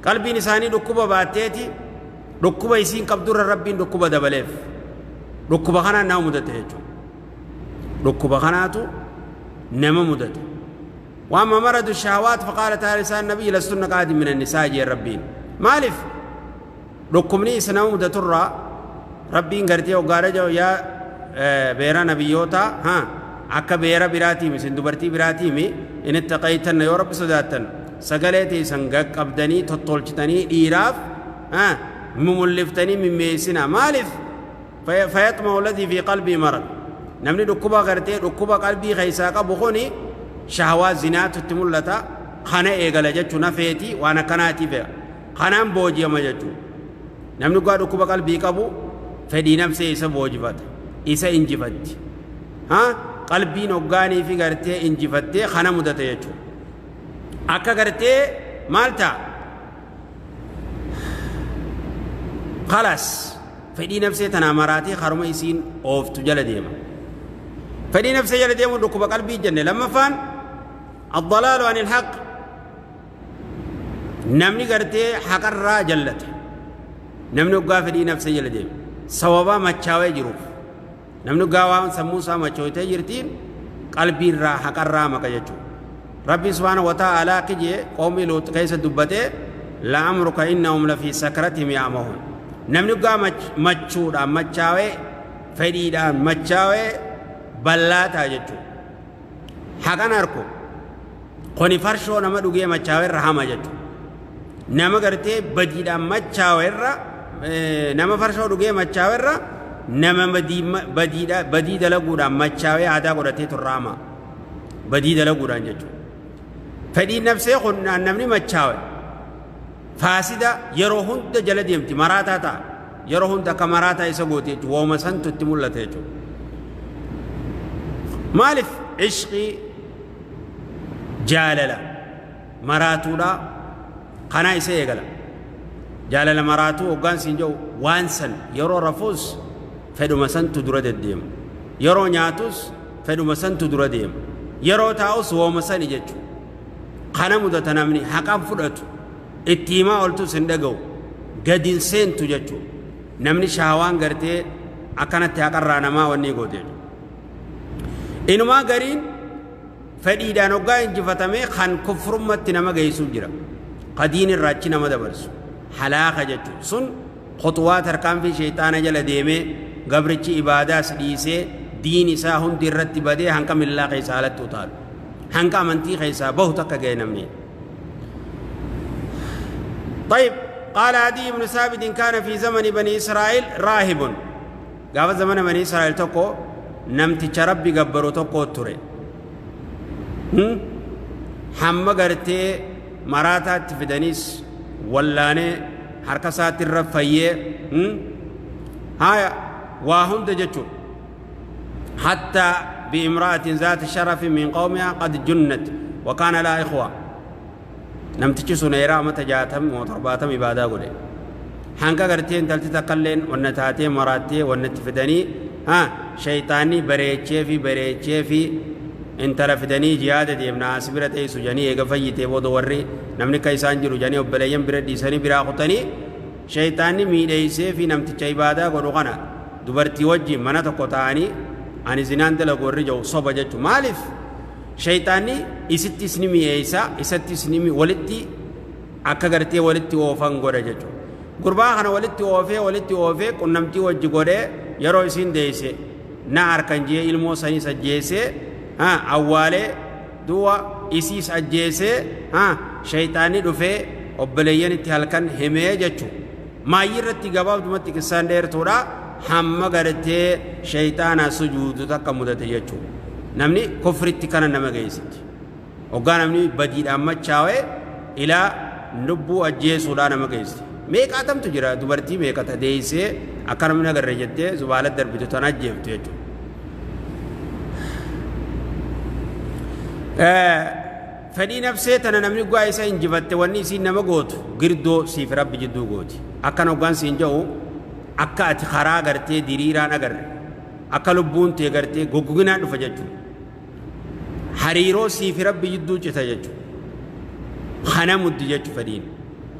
Qalbiin isaanii dhukkuba baatteeti, dhukkuba isiin qabdurra Rabbiin dhukkuba dabaleef. Dhukkuba kanaan nama mudate jechuudha. Dhukkuba kanaatu nama mudate. وأما مرض الشهوات فقال تعالى نساء النبي لستن كأحد من النساء jee Rabbiin. Maaliif dhukkubni isa nama mudaturraa Rabbiin gartee hoggaadha jedhu, yaa beera nabiyyoota, haa akka beera biraatiimi, isin dubartii biraatiimi, إن اتقيتن, yoo Rabbi sodaattan, sagalee teessan gaqqabdanii tottolchitanii dhiiraaf mumulliftanii mimmeessina. Maaliif? فيطمع الذي في قلبه مرض. Namni dhukkuba gartee dhukkuba qalbii keessaa qabu kuni shahawaa zinaatu itti mul'ata, kana eegala jechuu nafeeti, waan akkanaatiif kanaan booji'ama jechuu. Namni dhugaa dhukkuba qalbii qabu fedhii nafsee isa boojifata, isa injifatti. Ha qalbiin hoggaanii fi gartee injifattee kana mudata jechuudha. Akka gartee maal ta'a? خلاص fedhii nafsee tanaa maraatee haruma isiin ooftu jala deema. Fedhii nafsee jala deemuun dhukkuba qalbii jenne. Lammaffaan الضلال عن الحق. Namni gartee haqarraa jallata. Namni hoggaa fedhii nafsee jala deema, sababaa machaawee jiruuf, namni hoggaa waan sammuu isaa machootee jirtiin qalbiirraa haqarraa maqa jechuudha. Rabbi سبحانه وتعالى kijee qoomii Luut keessa dubbatee: لعمرك إنهم لفي سكرتهم يعمهون. Namni hoggaa machuudhaan machaawee, fedhiidhaan machaawee ballaa ta'a jechuudha. Haqan arku. Kuni farshoo nama dhugee machaawe irra hama jechuudha. Nama gartee badiidhaan machaawe irra, nama farshoo dhugee machaawe irra, nama badii dalaguudhaan machaawee aadaa godhatee turra hama. Badii dalaguudhaan jechuudha. Fedhiin nafsee kun namni machaawe faasida yeroo hunda jala deemti, maraataa ta'a. Yeroo hunda akka maraataa isa gooti jechuudha. Wooma santu itti mul'ata jechuudha. Maaliif ishqii jaalala maraatuudha kanaa isa eegala. Jaalala maraatuu hoggaan siin jedhu, waan san yeroo rafuus fedhuma santu dura deddeema. Yeroo nyaatus fedhuma santu dura deema. Yeroo taa'us wooma sani jechuudha. Kana mudata namni haqaan fudhatu, itti himaa ooltus hin dhaga'u, gadi hin seentu jechuudha. Namni shahawaan gartee akkanatti haqarraa namaa wanni goote jechuudha. Inumaa gariin fedhiidhaan hoggaa injifatamee kan kufrummatti nama geessu jira. Ka diin irraa achi nama dabarsu. Halaaka jechuudha. Sun khuxuwaa tarkaanfii sheexaana jala deemee gabrichi ibaadaas dhiisee diin isaa hundi irratti badee hanqa millaa keessaa alatti utaalu. Hanqa amantii keessaa bahu takka ga'e namni. طيب، قال عدي بن ثابت: كان في زمن بني إسرائيل راهب. قال زمن بني إسرائيل تكو نمتش ربي قبرو تكو تري hamma gartee maraataatti fidanis wallaanee harka isaatti irra fayyee, haya, waa hunda jechuun, حتى بامرأة ذات شرف من قومها قد جنت وكان لها إخوة. Namtichi sun eeraa mata 60 70 ibaadaa godhe. Hanga gartee intalti takkalleen wanna taatee maraattee wanna itti fidanii, ha, shayxaanni bareechee fi bareechee fi intala fidanii, jihaada deemna, as bira teessu janii, eega fayyitee booda warri namni akka isaan jiru janii obboleeyyan bira dhiisanii biraa kutanii, shayxaanni miidheeysee fi namticha ibaadaa godhu kana dubartii wajjin mana tokko ta'anii, ani zinaan dalagu warri jiru soba jechu. Maaliif? Shayxaanni isittis ni mi'eeysa, isattis ni walitti akka gartee walitti oofan godha jechuudha. Gurbaa kana walitti oofee, walitti oofee, qunnamtii wajji godhee, yeroo isiin deeyse na harkan jee ilmoo saniis ajjeesee awwaalee, du'a isiis ajjeesee, shayxaanni dhufee obboleeyyan itti halkan himee jechuudha. Maayyii irratti gabaabdumatti qissaan dheertuudha, hamma gartee shayxaanaa sujuudu takka mudate jechuudha. Namni kufritti kana nama geessiti. Hoggaa namni badiidhaan machaawee ilaa lubbuu ajjeesuudhaa nama geessiti. Meeqaatamtu jira, dubartii meeqata deessee akka namni agarre jettee zubaala darbitu tan ajjeeftu jechuudha. Fedhii nafsee tana namni gu'aa isa injifatte, wanni isiin nama gootu girdoo siif rabbi jidduu gooti. Akkan hoggaan siin jedhu, akka ati karaa gartee diriiraan agarre, akka lubbuun tee gartee goggoginaa dhufa jechuudha. Hariiroo siif rabbi jidduu cita jechuudha. Kana muddi jechuudha fedhiin.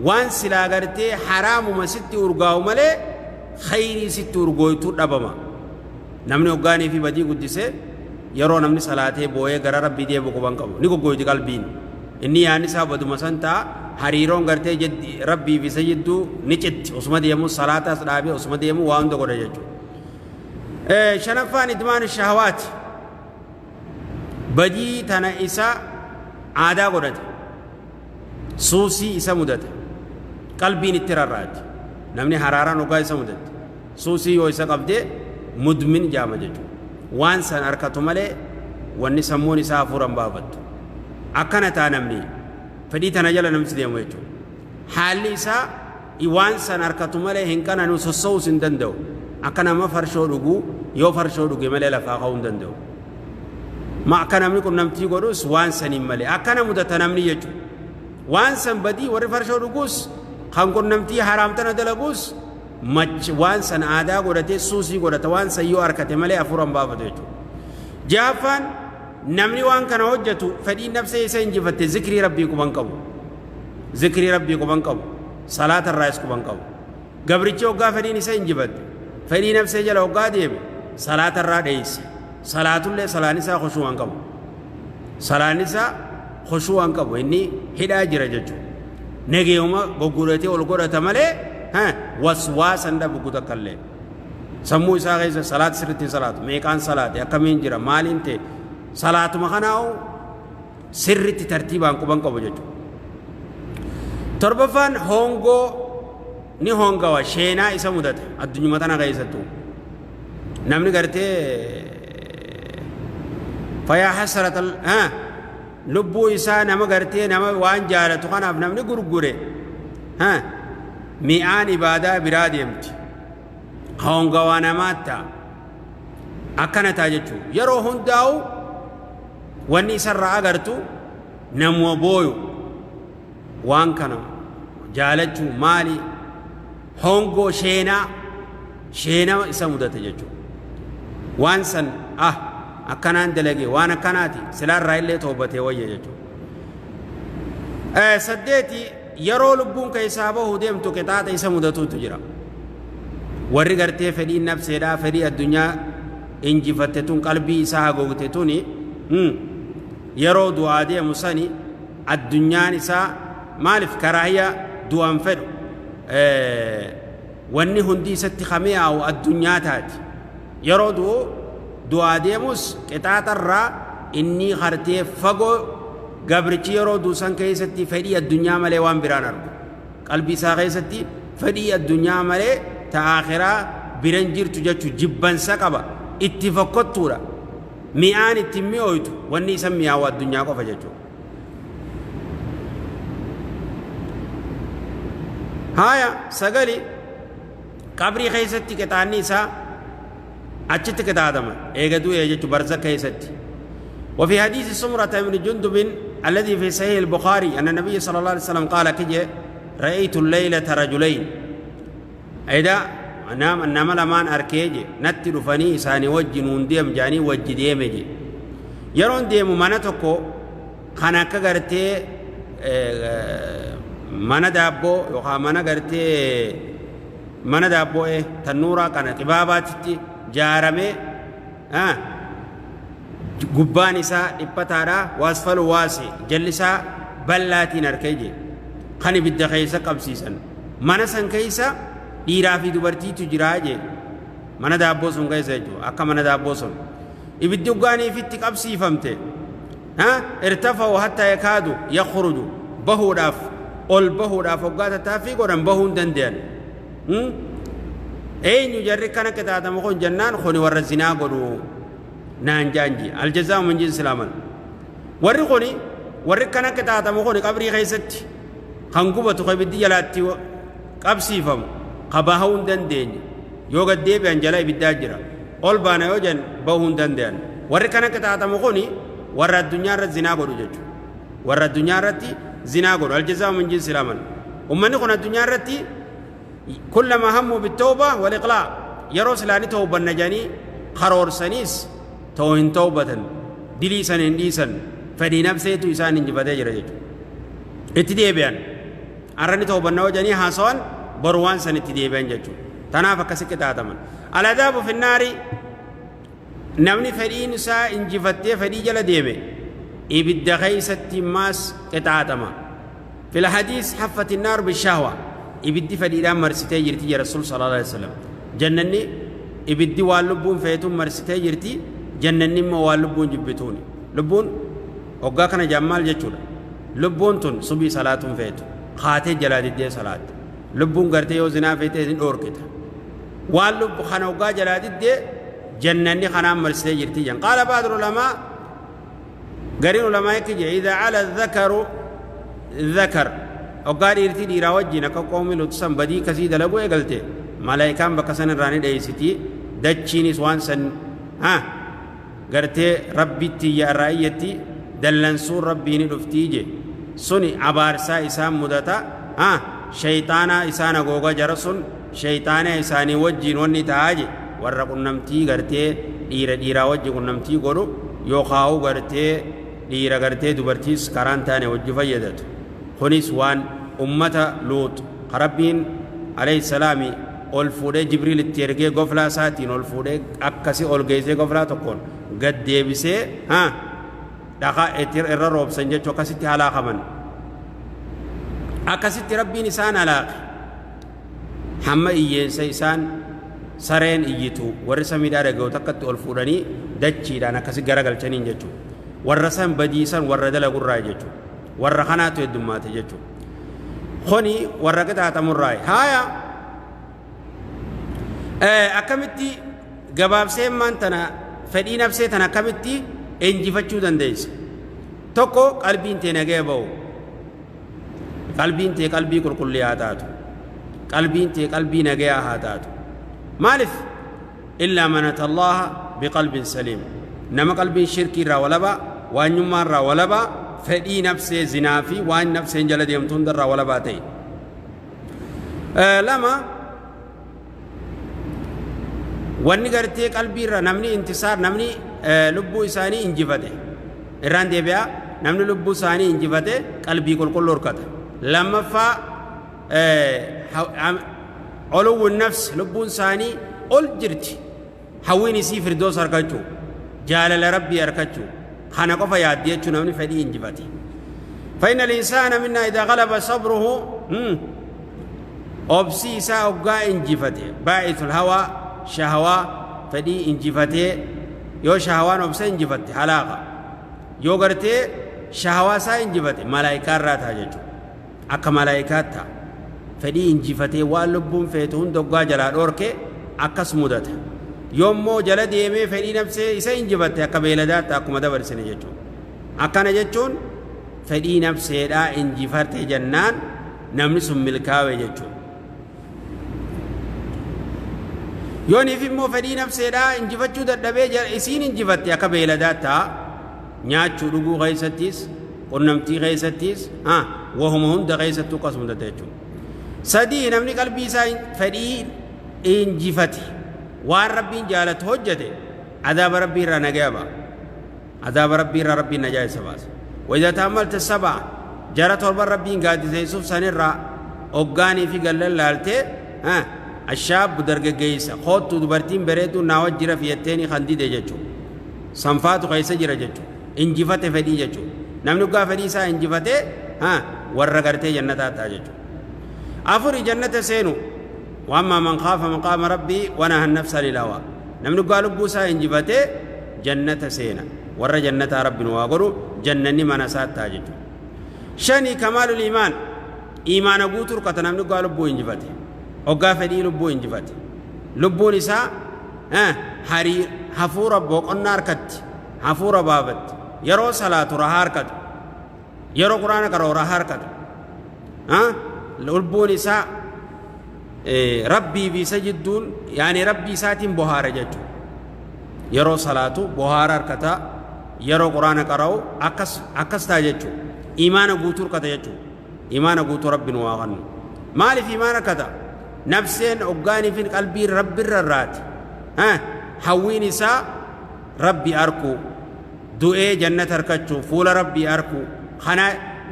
Waan silaa gartee haraamuma sitti urgaa'u malee khayrii sitti urgooytuu dhabama. Namni hoggaanii fi badii guddisee, yeroo namni salaatee boo'ee gara rabbii deebi'u quban qabu. Ni goggooyti qalbiin. Inni yaadni isaa baduma san ta'a, hariiroon gartee rabbii fi isa jidduu ni citti. Osuma deemu salaataas dhaabee, osuma deemu waa hunda godha jechuudha. Shanaffaan idmaan shahawaati. Badii tana isa aadaa godhate. Suusii isa mudate. Qalbiin itti rarraati. Namni haraaraan hoggaa isa mudate. Suusii yoo isa qabdee mudmin jaama jechuudha. Waan san harkatu malee wanni sammuun isaa hafuuran baafattu. Akkana ta'a namni fedhii tana jala namti deemu jechuudha. Haalli isaa waan san harkatu malee hin qananu, sossa'uus hin danda'u. Akka nama farshoo dhuguu, yoo farshoo dhuge malee lafaa ka'uu hin danda'u. Ma akka namni qunnamtii godhus waan saniin malee akkana mudata namni jechuudha. Waan san badii warri farshoo dhuguus, kan qunnamtii haraamtana dalaguus, waan san aadaa godhatee suusii godhata, waan san yoo harkate malee hafuuran baafatu jechuudha. Jaaffaan, namni waan kana hojjetu fedhiin nafsee isa injifatte zikrii rabbii quban qabu. Zikrii rabbii quban qabu. Salaata irraas quban qabu. Gabrichi hoggaa fedhiin isa injifatte, fedhii nafsee jala hoggaa deeme, salaata irraa dheeyse. Salaatullee salaan isaa khushuu waan qabu. Salaan isaa khushuu waan qabu, inni hidhaa jira jechuudha. Nageeyuma goggodhatee ol godhata malee waswaasan dhabu takkallee. Sammuu isaa keessa salaata sirriitti hin salaatu. Meeqaan salaate, akkamiin jira, maaliin ta'e, salaatuma kanaa'u. Sirritti tartiibaan quban qabu jechuudha. Torbaffaan hongoo ni hongawa, sheenaa isa mudata addunyuma tana keessattuu. Namni gartee fayaa hasarata lubbuu isaa nama gartee nama waan jaalatu kanaaf namni gurgure mi'aan ibaadaa biraa deemti. Hongawaa namaa ta'a. Akkana ta'a jechuudha. Yeroo hundaa'u wanni isarraa agartu namuma booyu waan kana jaalachuu maali hongoo sheenaa sheenaa isa mudate jechuudha. Waan san akkanaan dalage waan akkanaati silaarraa illee toobatee wayya jechuudha. Saddeeti yeroo lubbuun keessaa bahuu deemtu qixaaxa isa mudatuutu jira. Warri gartee fedhiin nafseedhaa fedhii addunyaa injifatte tun qalbii isaa hagoogte tuni yeroo du'aa deemu sani addunyaan isaa maaliif karaahiya du'an fedhu wanni hundi isatti kami'aawu addunyaa taati. Yeroo du'u du'aa deemus qixaaxarraa inni hartee fagoo gabrichi yeroo duusan keessatti fedhii addunyaa malee waan biraan argu. Qalbii isaa keessatti fedhii addunyaa malee ta akhiraa biran jirtu jechuu jibbansa qaba. Itti fokkottuudha. Mi'aan itti mi'ooytu wanni isa mi'aawu addunyaa qofa jechuudha. Haaya sagali qabrii keessatti qixaanni isaa achitti qixaaxama eega du'ee jechuun barza keessatti. وفي حديث سمرة بن جندب الذي في صحيح البخاري أن النبي صلى الله عليه وسلم قال كجي رأيت الليلة رجلين إذا نام نما لمان أركيجي نتي رفني إساني وجه نونديم جاني وجه ديمجي يرون ديم منتكو خناك غرتي mana daabboo yookaan mana gartee mana daabboo tannuuraa kana xibaabaatitti jaaramee gubbaan isaa dhiphataadha waasfalu waase jalli isaa bal'aatiin harkee jee kan ibidda keessa qabsiisan mana san keessa dhiiraa fi dubartiitu jiraa jee mana daabboo sun keessa jechuudha akka mana daabboo sun ibiddi dhugaaniifitti qabsiifamte irtafa'u hatta yakaadu yakhruju bahuudhaaf ol bahuudhaaf hoggaa tattaaffii godhan bahuu hin danda'an. Eenyu jarri kana qixaaxamu kun jennaan kuni warra zinaa godhu naan jaanji aljazaa'u min jinsi al-amal. Warri kuni warri kana qixaaxamu kuni qabrii keessatti kan gubatu kan ibiddi jalaatti qabsiifamu ka bahuu hin dandeenye yoo gad deebi'an jala ibiddaa jira ol baana yoo jan bahuu hin danda'an. Warri kana qixaaxamu kuni warra addunyaa irratti zinaa godhu jechuudha. Warra addunyaa irratti zinaa godhu aljazaa'u min jinsi al-amal. Ummanni kun addunyaa irratti kullama hammu bitawba wal iqlaa yeroo silaanii tawbanna jedhanii karoorsaniis ta'u hin tawbatan dilii san hin dhiisan fedhii nafseetu isaan injifatee jira jechuudha. Itti deebi'an arrani tawbanna yoo jedhanii haasawan boru waan san itti deebi'an jechuudha. Tanaaf akkasi qixaaxaman. Al-adaabu finnaari namni fedhiin isaa injifattee fedhii jala deeme ibidda keessatti maas qixaaxama. Fil hadiis haffati naar bishahwa ibiddi fedhiidhaan marsitee jirti jedha Rasuul sallallahu alaihi wasallam. Jannanni ibiddi waan lubbuun feetuun marsitee jirti jannanni immoo waan lubbuun jibbituuni. Lubbuun hoggaa kana jaan maal jechuudha? Lubbuun tun subii salaatuun feetu kaatee jalaa diddee salaatte. Lubbuun gartee yoo zinaa feetee ni dhoorkita. Waan lubbu kana hoggaa jalaa diddee jannanni kanaan marsitee jirti jedhan. Qaala ba'dul ulamaa gariin ulamaa ekki jedhe idhaa ala dhakaru dhakar hoggaa dhiirtii dhiiraa wajjin akka qoomii lutu san badii kasii dalaguu eegalte malaayikaan bakka san irraa ni dheeysiti dachiinis waan san gartee rabbitti iyya irraa iyyatti dallansuun rabbii ni dhuftii je suni abaarsaa isaan mudata shayxaanaa isaan hagooga jara sun shayxaana isaanii wajjiin wanni ta'aa je warra qunnamtii gartee dhiira dhiiraa wajji qunnamtii godhu yookaa'u gartee dhiira gartee dubartiis karaan taane wajji fayyadatu. Kunis waan ummata Luut rabbiin alayhi salaami ol fuudhee Jibriil itti ergee goflaa isaatiin ol fuudhee akkasi ol geessee goflaa tokkoon gad deebisee dhakaa irra roobsan jechuu akkasitti halaakaman. Akkasitti rabbiin isaan halaake. Hamma iyyeensa isaan sareen iyyitu warri samiidhaa dhaga'u takkatti ol fuudhanii dachiidhaan akkasi garagalchaniin jechuudha. Warra san badiisan warra dalagurraa jechuudha. Warra kanaatu heddummaate jechuudha. Kuni warra qixaaxamurraa. Haaya, akkamitti gabaabsee maan tana fedhii nafsee tana akkamitti injifachuu dandeessa? Tokko, qalbiin tee nagaya ba'u. Qalbiin tee qalbii qulqullii haa taatu. Qalbiin tee qalbii nagayaa haa taatu. Maaliif? إلا من أتى الله بقلب سليم. Nama qalbiin shirkii irraa walabaa, waanyummaa irraa walabaa, fedhii nafsee zinaa fi waan nafseen jala deemtu hundarraa walabaa ta'e. Lama, wanni gartee qalbii irra namni intisaar, namni lubbuu isaanii injifate, irraan deebi'aa, namni lubbuu isaanii injifate qalbii qulqulluu horkata. Lammaffaa, علو النفس, lubbuun isaanii ol jirti. Hawwiin isii firdoos argachuu, jaalala Rabbii argachuu, kana qofa yaaddi jechuu namni fedhii injifate. فإن الإنسان منا إذا غلب صبره, obsi isaa hoggaa injifate, باعث الهوى, shahawaa fedhii injifatee, yoo shahawaan obsa injifatte halaaqa, yoo gartee shahawaa isaa injifate malaayikaa irraa ta'a jechuudha. Akka malaayikaa ta'a. Fedhii injifatee waan lubbuun feetu hunda hoggaa jalaa dhoorke akkas mudata. Yoommoo jala deemee fedhii nafsee isa injifatte akka beeladaa ta'a, akkuma dabarsine jechuudha. Akkana jechuun fedhii nafseedhaa injifate jennaan namni sun milkaawe jechuudha. Yooniif immoo fedhii nafseedhaa injifachuu dadhabee isiin injifatte akka beeladaa ta'a. Nyaachuu dhuguu keessattis, qunnamtii keessattis, wahuma hunda keessattuu akkas mudata jechuudha. Sadii, namni qalbii isaa fedhii injifate waan Rabbiin jaalatu hojjete adaaba Rabbii irraa nagaya ba'a. Adaaba Rabbii irraa Rabbiin najaa isa baasa. وإذا تأملت السبع, jara torban Rabbiin gaaddiseessuuf sanirraa hoggaanii fi gallan laaltee, الشاب, dargaggeessa, koottu dubartiin bareedduu naa wajjira fiyatteeni kan dide jechuudha. Sanfaatu keessa jira jechuudha. Injifate fedhii jechuudha. Namni dhugaa fedhii isaa injifatee warra gartee jannataa ta'a jechuudha. Afuri, jannata seenu. وأما من خاف مقام ربه ونهى النفس عن الهوى. Namni dhugaa lubbuu isaa injifatee jannata seena. Warra jannataa Rabbiin waa godhu, jannanni mana isaa ta'a jechuudha. Shani, كمال الإيمان, iimaana guutuu hirkata namni dhugaa lubbuu injifate. Hoggaa fedhii lubbuu injifate. Lubbuun isaa harii hafuura boqonnaa harkatti, hafuura baafatti. Yeroo salaatu rahaa harkata. Yeroo Quraana qara'u rahaa harkata. Lubbuun isaa Rabbii fi isa jidduun, yaani Rabbii isaatiin bohaara jechuudha. Yeroo salaatu bohaara harkata, yeroo Quraana qara'u akkas akkas ta'a jechuudha. Imaana guutuu harkata jechuudha. Imaana guutuu Rabbiin waa kennu. Maaliif imaana harkata? Nafseen hoggaanii fi qalbiin Rabbirra irraati. Hawwiin isaa Rabbi arkuu, du'ee jannata harkachuu, fuula Rabbii arkuu, kana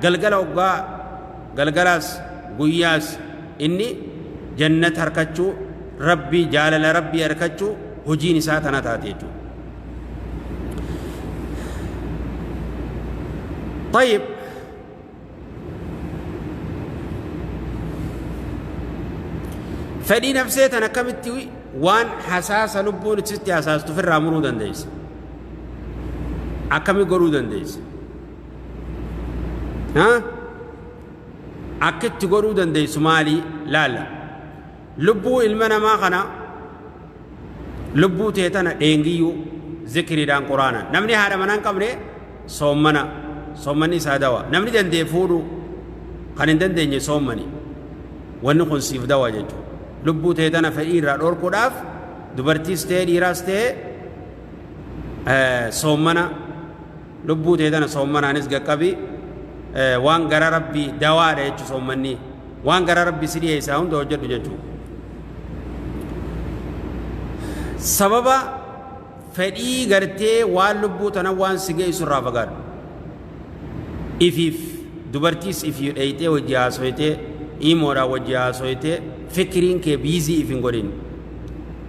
galgala hoggaa galgalaas guyyaas inni jannata harkachuu, Rabbii jaalala Rabbii harkachuu, hojiin isaa tana taate jechuudha. طيب, fedhii nafsee tan akkamitti waan hasaasa lubbuun sitti hasaastu ofirraa muruu dandeessa? Akkami godhuu dandeessa? Akka itti godhuu dandeessu maali? Laalla. Lubbuu ilma namaa kana, lubbuu tee tana dheengiyyuu zikriidhaan, Quraanaan. Namni haadha manaa hin qabne soommana, soommanni isaa dawa. Namni danda'e fuudhuu, kan hin dandeenye soommani. Wanni kun siif dawa jechuudha. Lubbuu tee tana fedhii irraa dhorkuudhaaf dubartiis ta'e dhiiraas ta'e soommana, lubbuu tee tana soommanaanis qaqqabi. Waan gara Rabbii dawaadha jechuudha soommanni. Waan gara Rabbii si dhiyeessaa hunda hojjedhu jechuudha. Sababa fedhii gartee waan lubbuu tana waan si geessu irraa fagaadhu. Ifiif dubartiis ifii dheeyxee wajji haasoytee, imoodhaan wajji haasoytee, fikiriin kee busy if hin godhin.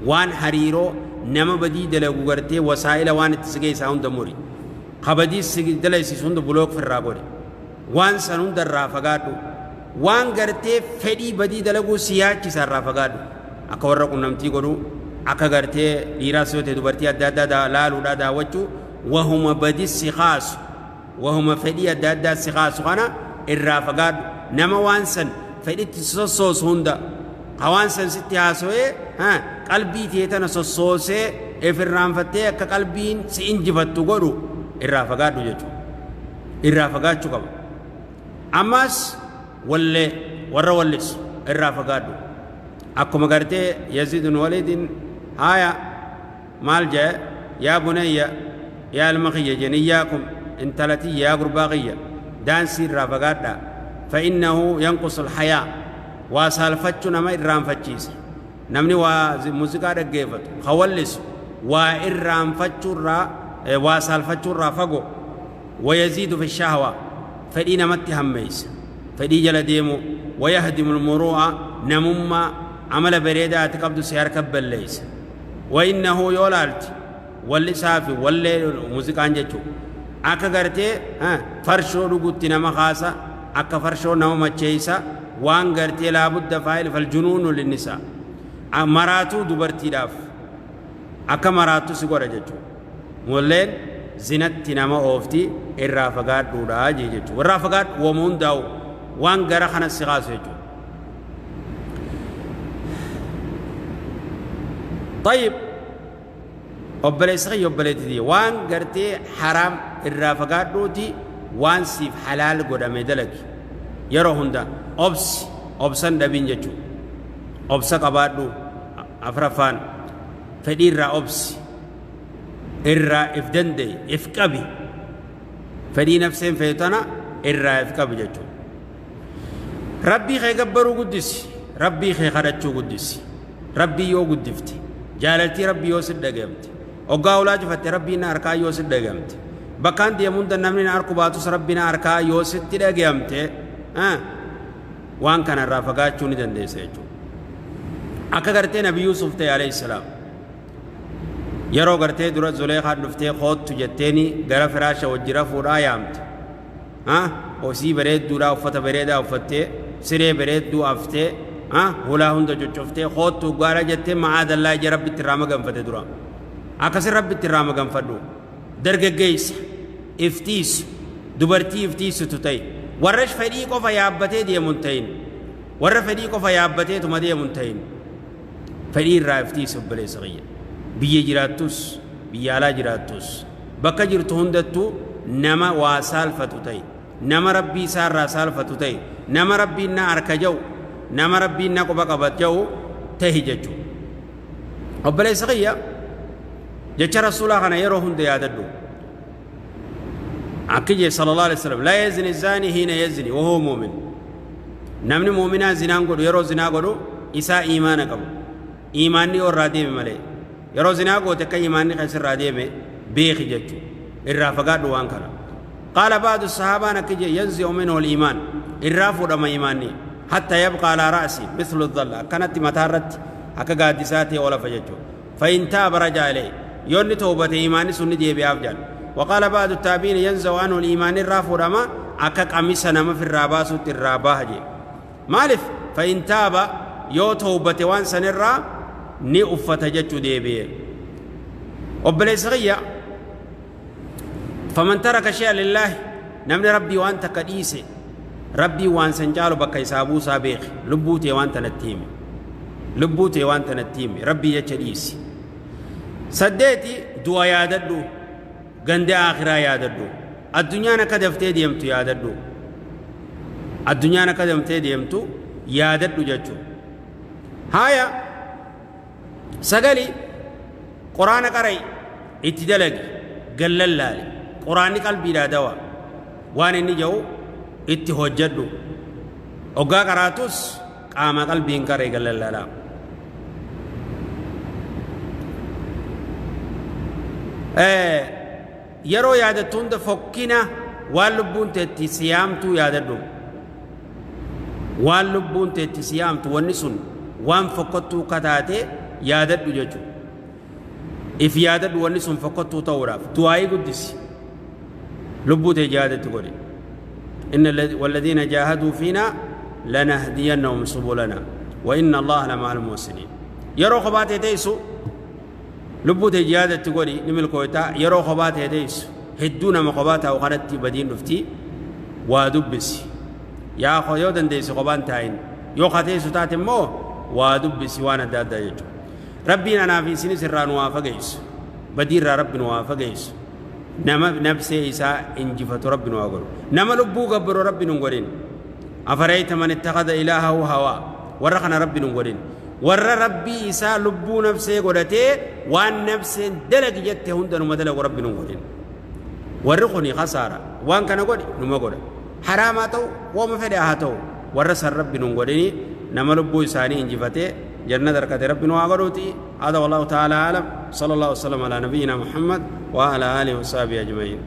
Waan hariiroo nama badii dalagu gartee wasaa'ila waan itti si geessaa hunda muri. Kabadii si dalaysiisu hunda block firraa godhi. Waan san hunda irraa fagaadhu. Waan gartee fedhii badii dalaguu si yaachisa irraa fagaadhu. Akka warra qunnamtii godhuu, akka gartee dhiiraas yoo ta'e dubartii adda addaa laaluudhaa, daawwachuu. Wahuma badi si kaasu, wahuma fedhii adda addaa si kaasu kana irraa fagaadhu. Nama waan san fedhitti sossoosu hunda, ka waan san sitti haasawee qalbii tee tana sossoosee if irraanfattee akka qalbiin si injifattu godhu irraa fagaadhu jechuudha. Irraa fagaachuu qaba. Ammas wallee warra wallisu irraa fagaadhu. Akkuma gartee Yaziid bin Waliidin haaya maal jee, yaa bunayya, yaa ilma kiyya jeen, iyyaakum, intala tiyya, yaa gurbaa kiyya, daansii irraa fagaadhaa, fa innahu yanqusul hayaa, waa saalfachu nama irraanfachiisa. Namni waa muuziqaa dhaggeeffatu, ka wallisu, waa irraanfachuurraa, waa saalfachuurraa fagoo. Wayaziidu fi shahwa, fedhii namatti hammeessa, fedhii jala deemuu. Wayahdimu lmuru'a, namummaa amala bareedaa ati qabdu si harka balleessa. Wainnahu yoo laalti wallisaa fi wallee muuziqaan jechuu akka gartee farshoo dhugutti nama kaasa, akka farshoo nama macheessa. Waan gartee laabudda faayil faljunuunu linnisaa, maraatuu dubartiidhaaf akka maraattu si godha jechuudha. Walleen zinatti nama oofti, irraa fagaadhuudha jee jechuudha. Irraa fagaadhu wama hundaa'u waan gara kana si kaasu jechuudha. طيب, obboleessa kiyya, obboleettii, waan gartee haraam irraa fagaadhuuti waan siif halaal godhame dalagi. Yeroo hunda obsi, obsan dhabin jechuudha. Obsa qabaadhu. Afraffaan, fedhii irraa obsi, irraa if danda'e, if qabi. Fedhii nafseen feetu tana irraa if qabi jechuudha. Rabbii kee gabbaruu guddisi, rabbii kee kadhachuu guddisi. Rabbii yoo guddifte, jaalaltii rabbii yoo si dhagamte, oggaa ulaa cufatte rabbiin na harkaa yoo si dhagamte, bakkaan deemu hunda namni na harku baatus rabbi na harkaa yoo sitti dhagamte, waan kana irraa fagaachuu ni dandeessa jechuudha. Akka gartee Nabi Yuusuf ta'e alayhi salaam, yeroo gartee dura Zuleekaan dhuftee koottu jetteeni gara firaasha wajji rafuudhaa yaamte, osii bareedduudhaa uffata bareedaa uffattee, siree bareedduu aftee, hulaa hunda coccoftee, koottu gaara jettee, ma'aadallaa ija rabbitti irraa maganfate dura. Akkasin rabbitti irraa maganfadhu. Dargaggeessa iftiisu, dubartii iftiisutu ta'e, warra fedhii qofa yaabbatee deemu hin ta'in, warra fedhii qofa yaabbateetuma deemu hin ta'in. Fedhii irraa iftiisu, obboleessa kiyya. Biyya jiraattus, biyya alaa jiraattus, bakka jirtu hundattuu nama waa saalfatu ta'e, nama rabbii isaa irraa saalfatu ta'e, nama rabbiin na harka ja'u, nama rabbiin na quba qaba ja'u tahi jechuudha. Obboleessa kiyya, jecha rasuulaa kana yeroo hunda yaadadhu. Akki jee sallallahu alaihi wasallam: لا يزني الزاني حين يزني وهو مؤمن. Namni mu'minaa zinaan godhu yeroo zinaa godhu isaa iimaana qabu, iimaanni yoo irraa deeme malee. Yeroo zinaa goote akka iimaanni keessa irraa deeme beeki jechuudha. Irraa fagaadhu waan kana. قال بعض الصحابة akki jee: ينزع منه الإيمان, irraa fuudhama iimaanni, حتى يبقى على رأسه مثل الظل, akkanatti mataa irratti akka gaaddisaa ta'e olafa jechuudha. فإن تاب رجع إليه, yoonni toobate iimaanni sun ni deebi'aaf jedhan. وقال بعض التابعين: ينزع عنه الإيمان, irraa fuudhama akka qamisa nama firraa baasutti irraa baha jee. Maaliif? فإن تاب, yoo toobate waan sanirraa ni uffata jechuu deebi'e. Obboleessa kiyya, فمن ترك شيئا لله, namni rabbii waan takka dhiise, rabbii waan san caalu bakka isaa buusaa beeki. Lubbuu tee waan tanatti himi, lubbuu tee waan tanatti himi, rabbii jecha dhiisi. Saddeeti, du'a yaadadhu, ganda aakhiraa yaadadhu. Addunyaan akka daftee deemtu yaadadhu, addunyaan akka daftee deemtu yaadadhu jechuu. Haaya, sagali, quraana qarai, itti dalagi, gallallaali. Quraanni qalbiidhaa dawa. Waan inni jedhu itti hojjedhu. Oggaa qaraatus qaama qalbiin qaree gallallaalaa. Yeroo yaadattu hunda fokkina waan lubbuun teetti siyaamtuu yaadadhu. Waan lubbuun teetti siyaamtu, wanni sun waan fokkottuu kataate yaadadhu jechuudha. If yaadadhu, wanni sun fokkottuu ta'uudhaaf du'aayii guddisi. Lubbuu tee jihaadatti godhi. إن والذين جاهدوا فينا لنهدينهم سبلنا وإن الله لمع المحسنين. Yeroo kophaa teessu Lubbuu tee jihaada itti godhi, ni milkooyta. Yeroo kophaa tee teessu, hedduu nama kophaa taa'u kanatti badiin dhufti, waa dubbisi. Yaa yoo dandeesse kophaan taa'in, yoo ka teessu taate immoo waa dubbisi, waan adda addaa jechuudha. Rabbiin anaa fi isinis irraa nu haa fageessu. Badii irraa Rabbi nu haa fageessu. Nama nafsee isaa injifatu Rabbi nu haa godhu. Nama lubbuu gabbaru Rabbi nu hin godhin. Afarayta man ittakhadha ilaahahu hawaa. Warra kana Rabbi nu hin godhin. Warra Rabbii isaa lubbuu nafsee godhatee waan nafseen dalagi jette hunda numa dalagu Rabbi nu hin godhin. Warri kuni kasaara. Waan kana godhi numa godha. Haraamaa ta'u, wooma fedhe haa ta'u. Warra san Rabbi nu hin godhini. Nama lubbuu isaanii injifatee jannata harkate Rabbi nu haa godhuuti. هذا والله تعالى أعلم، صلى الله وسلم على نبينا محمد وعلى آله وصحبه أجمعين.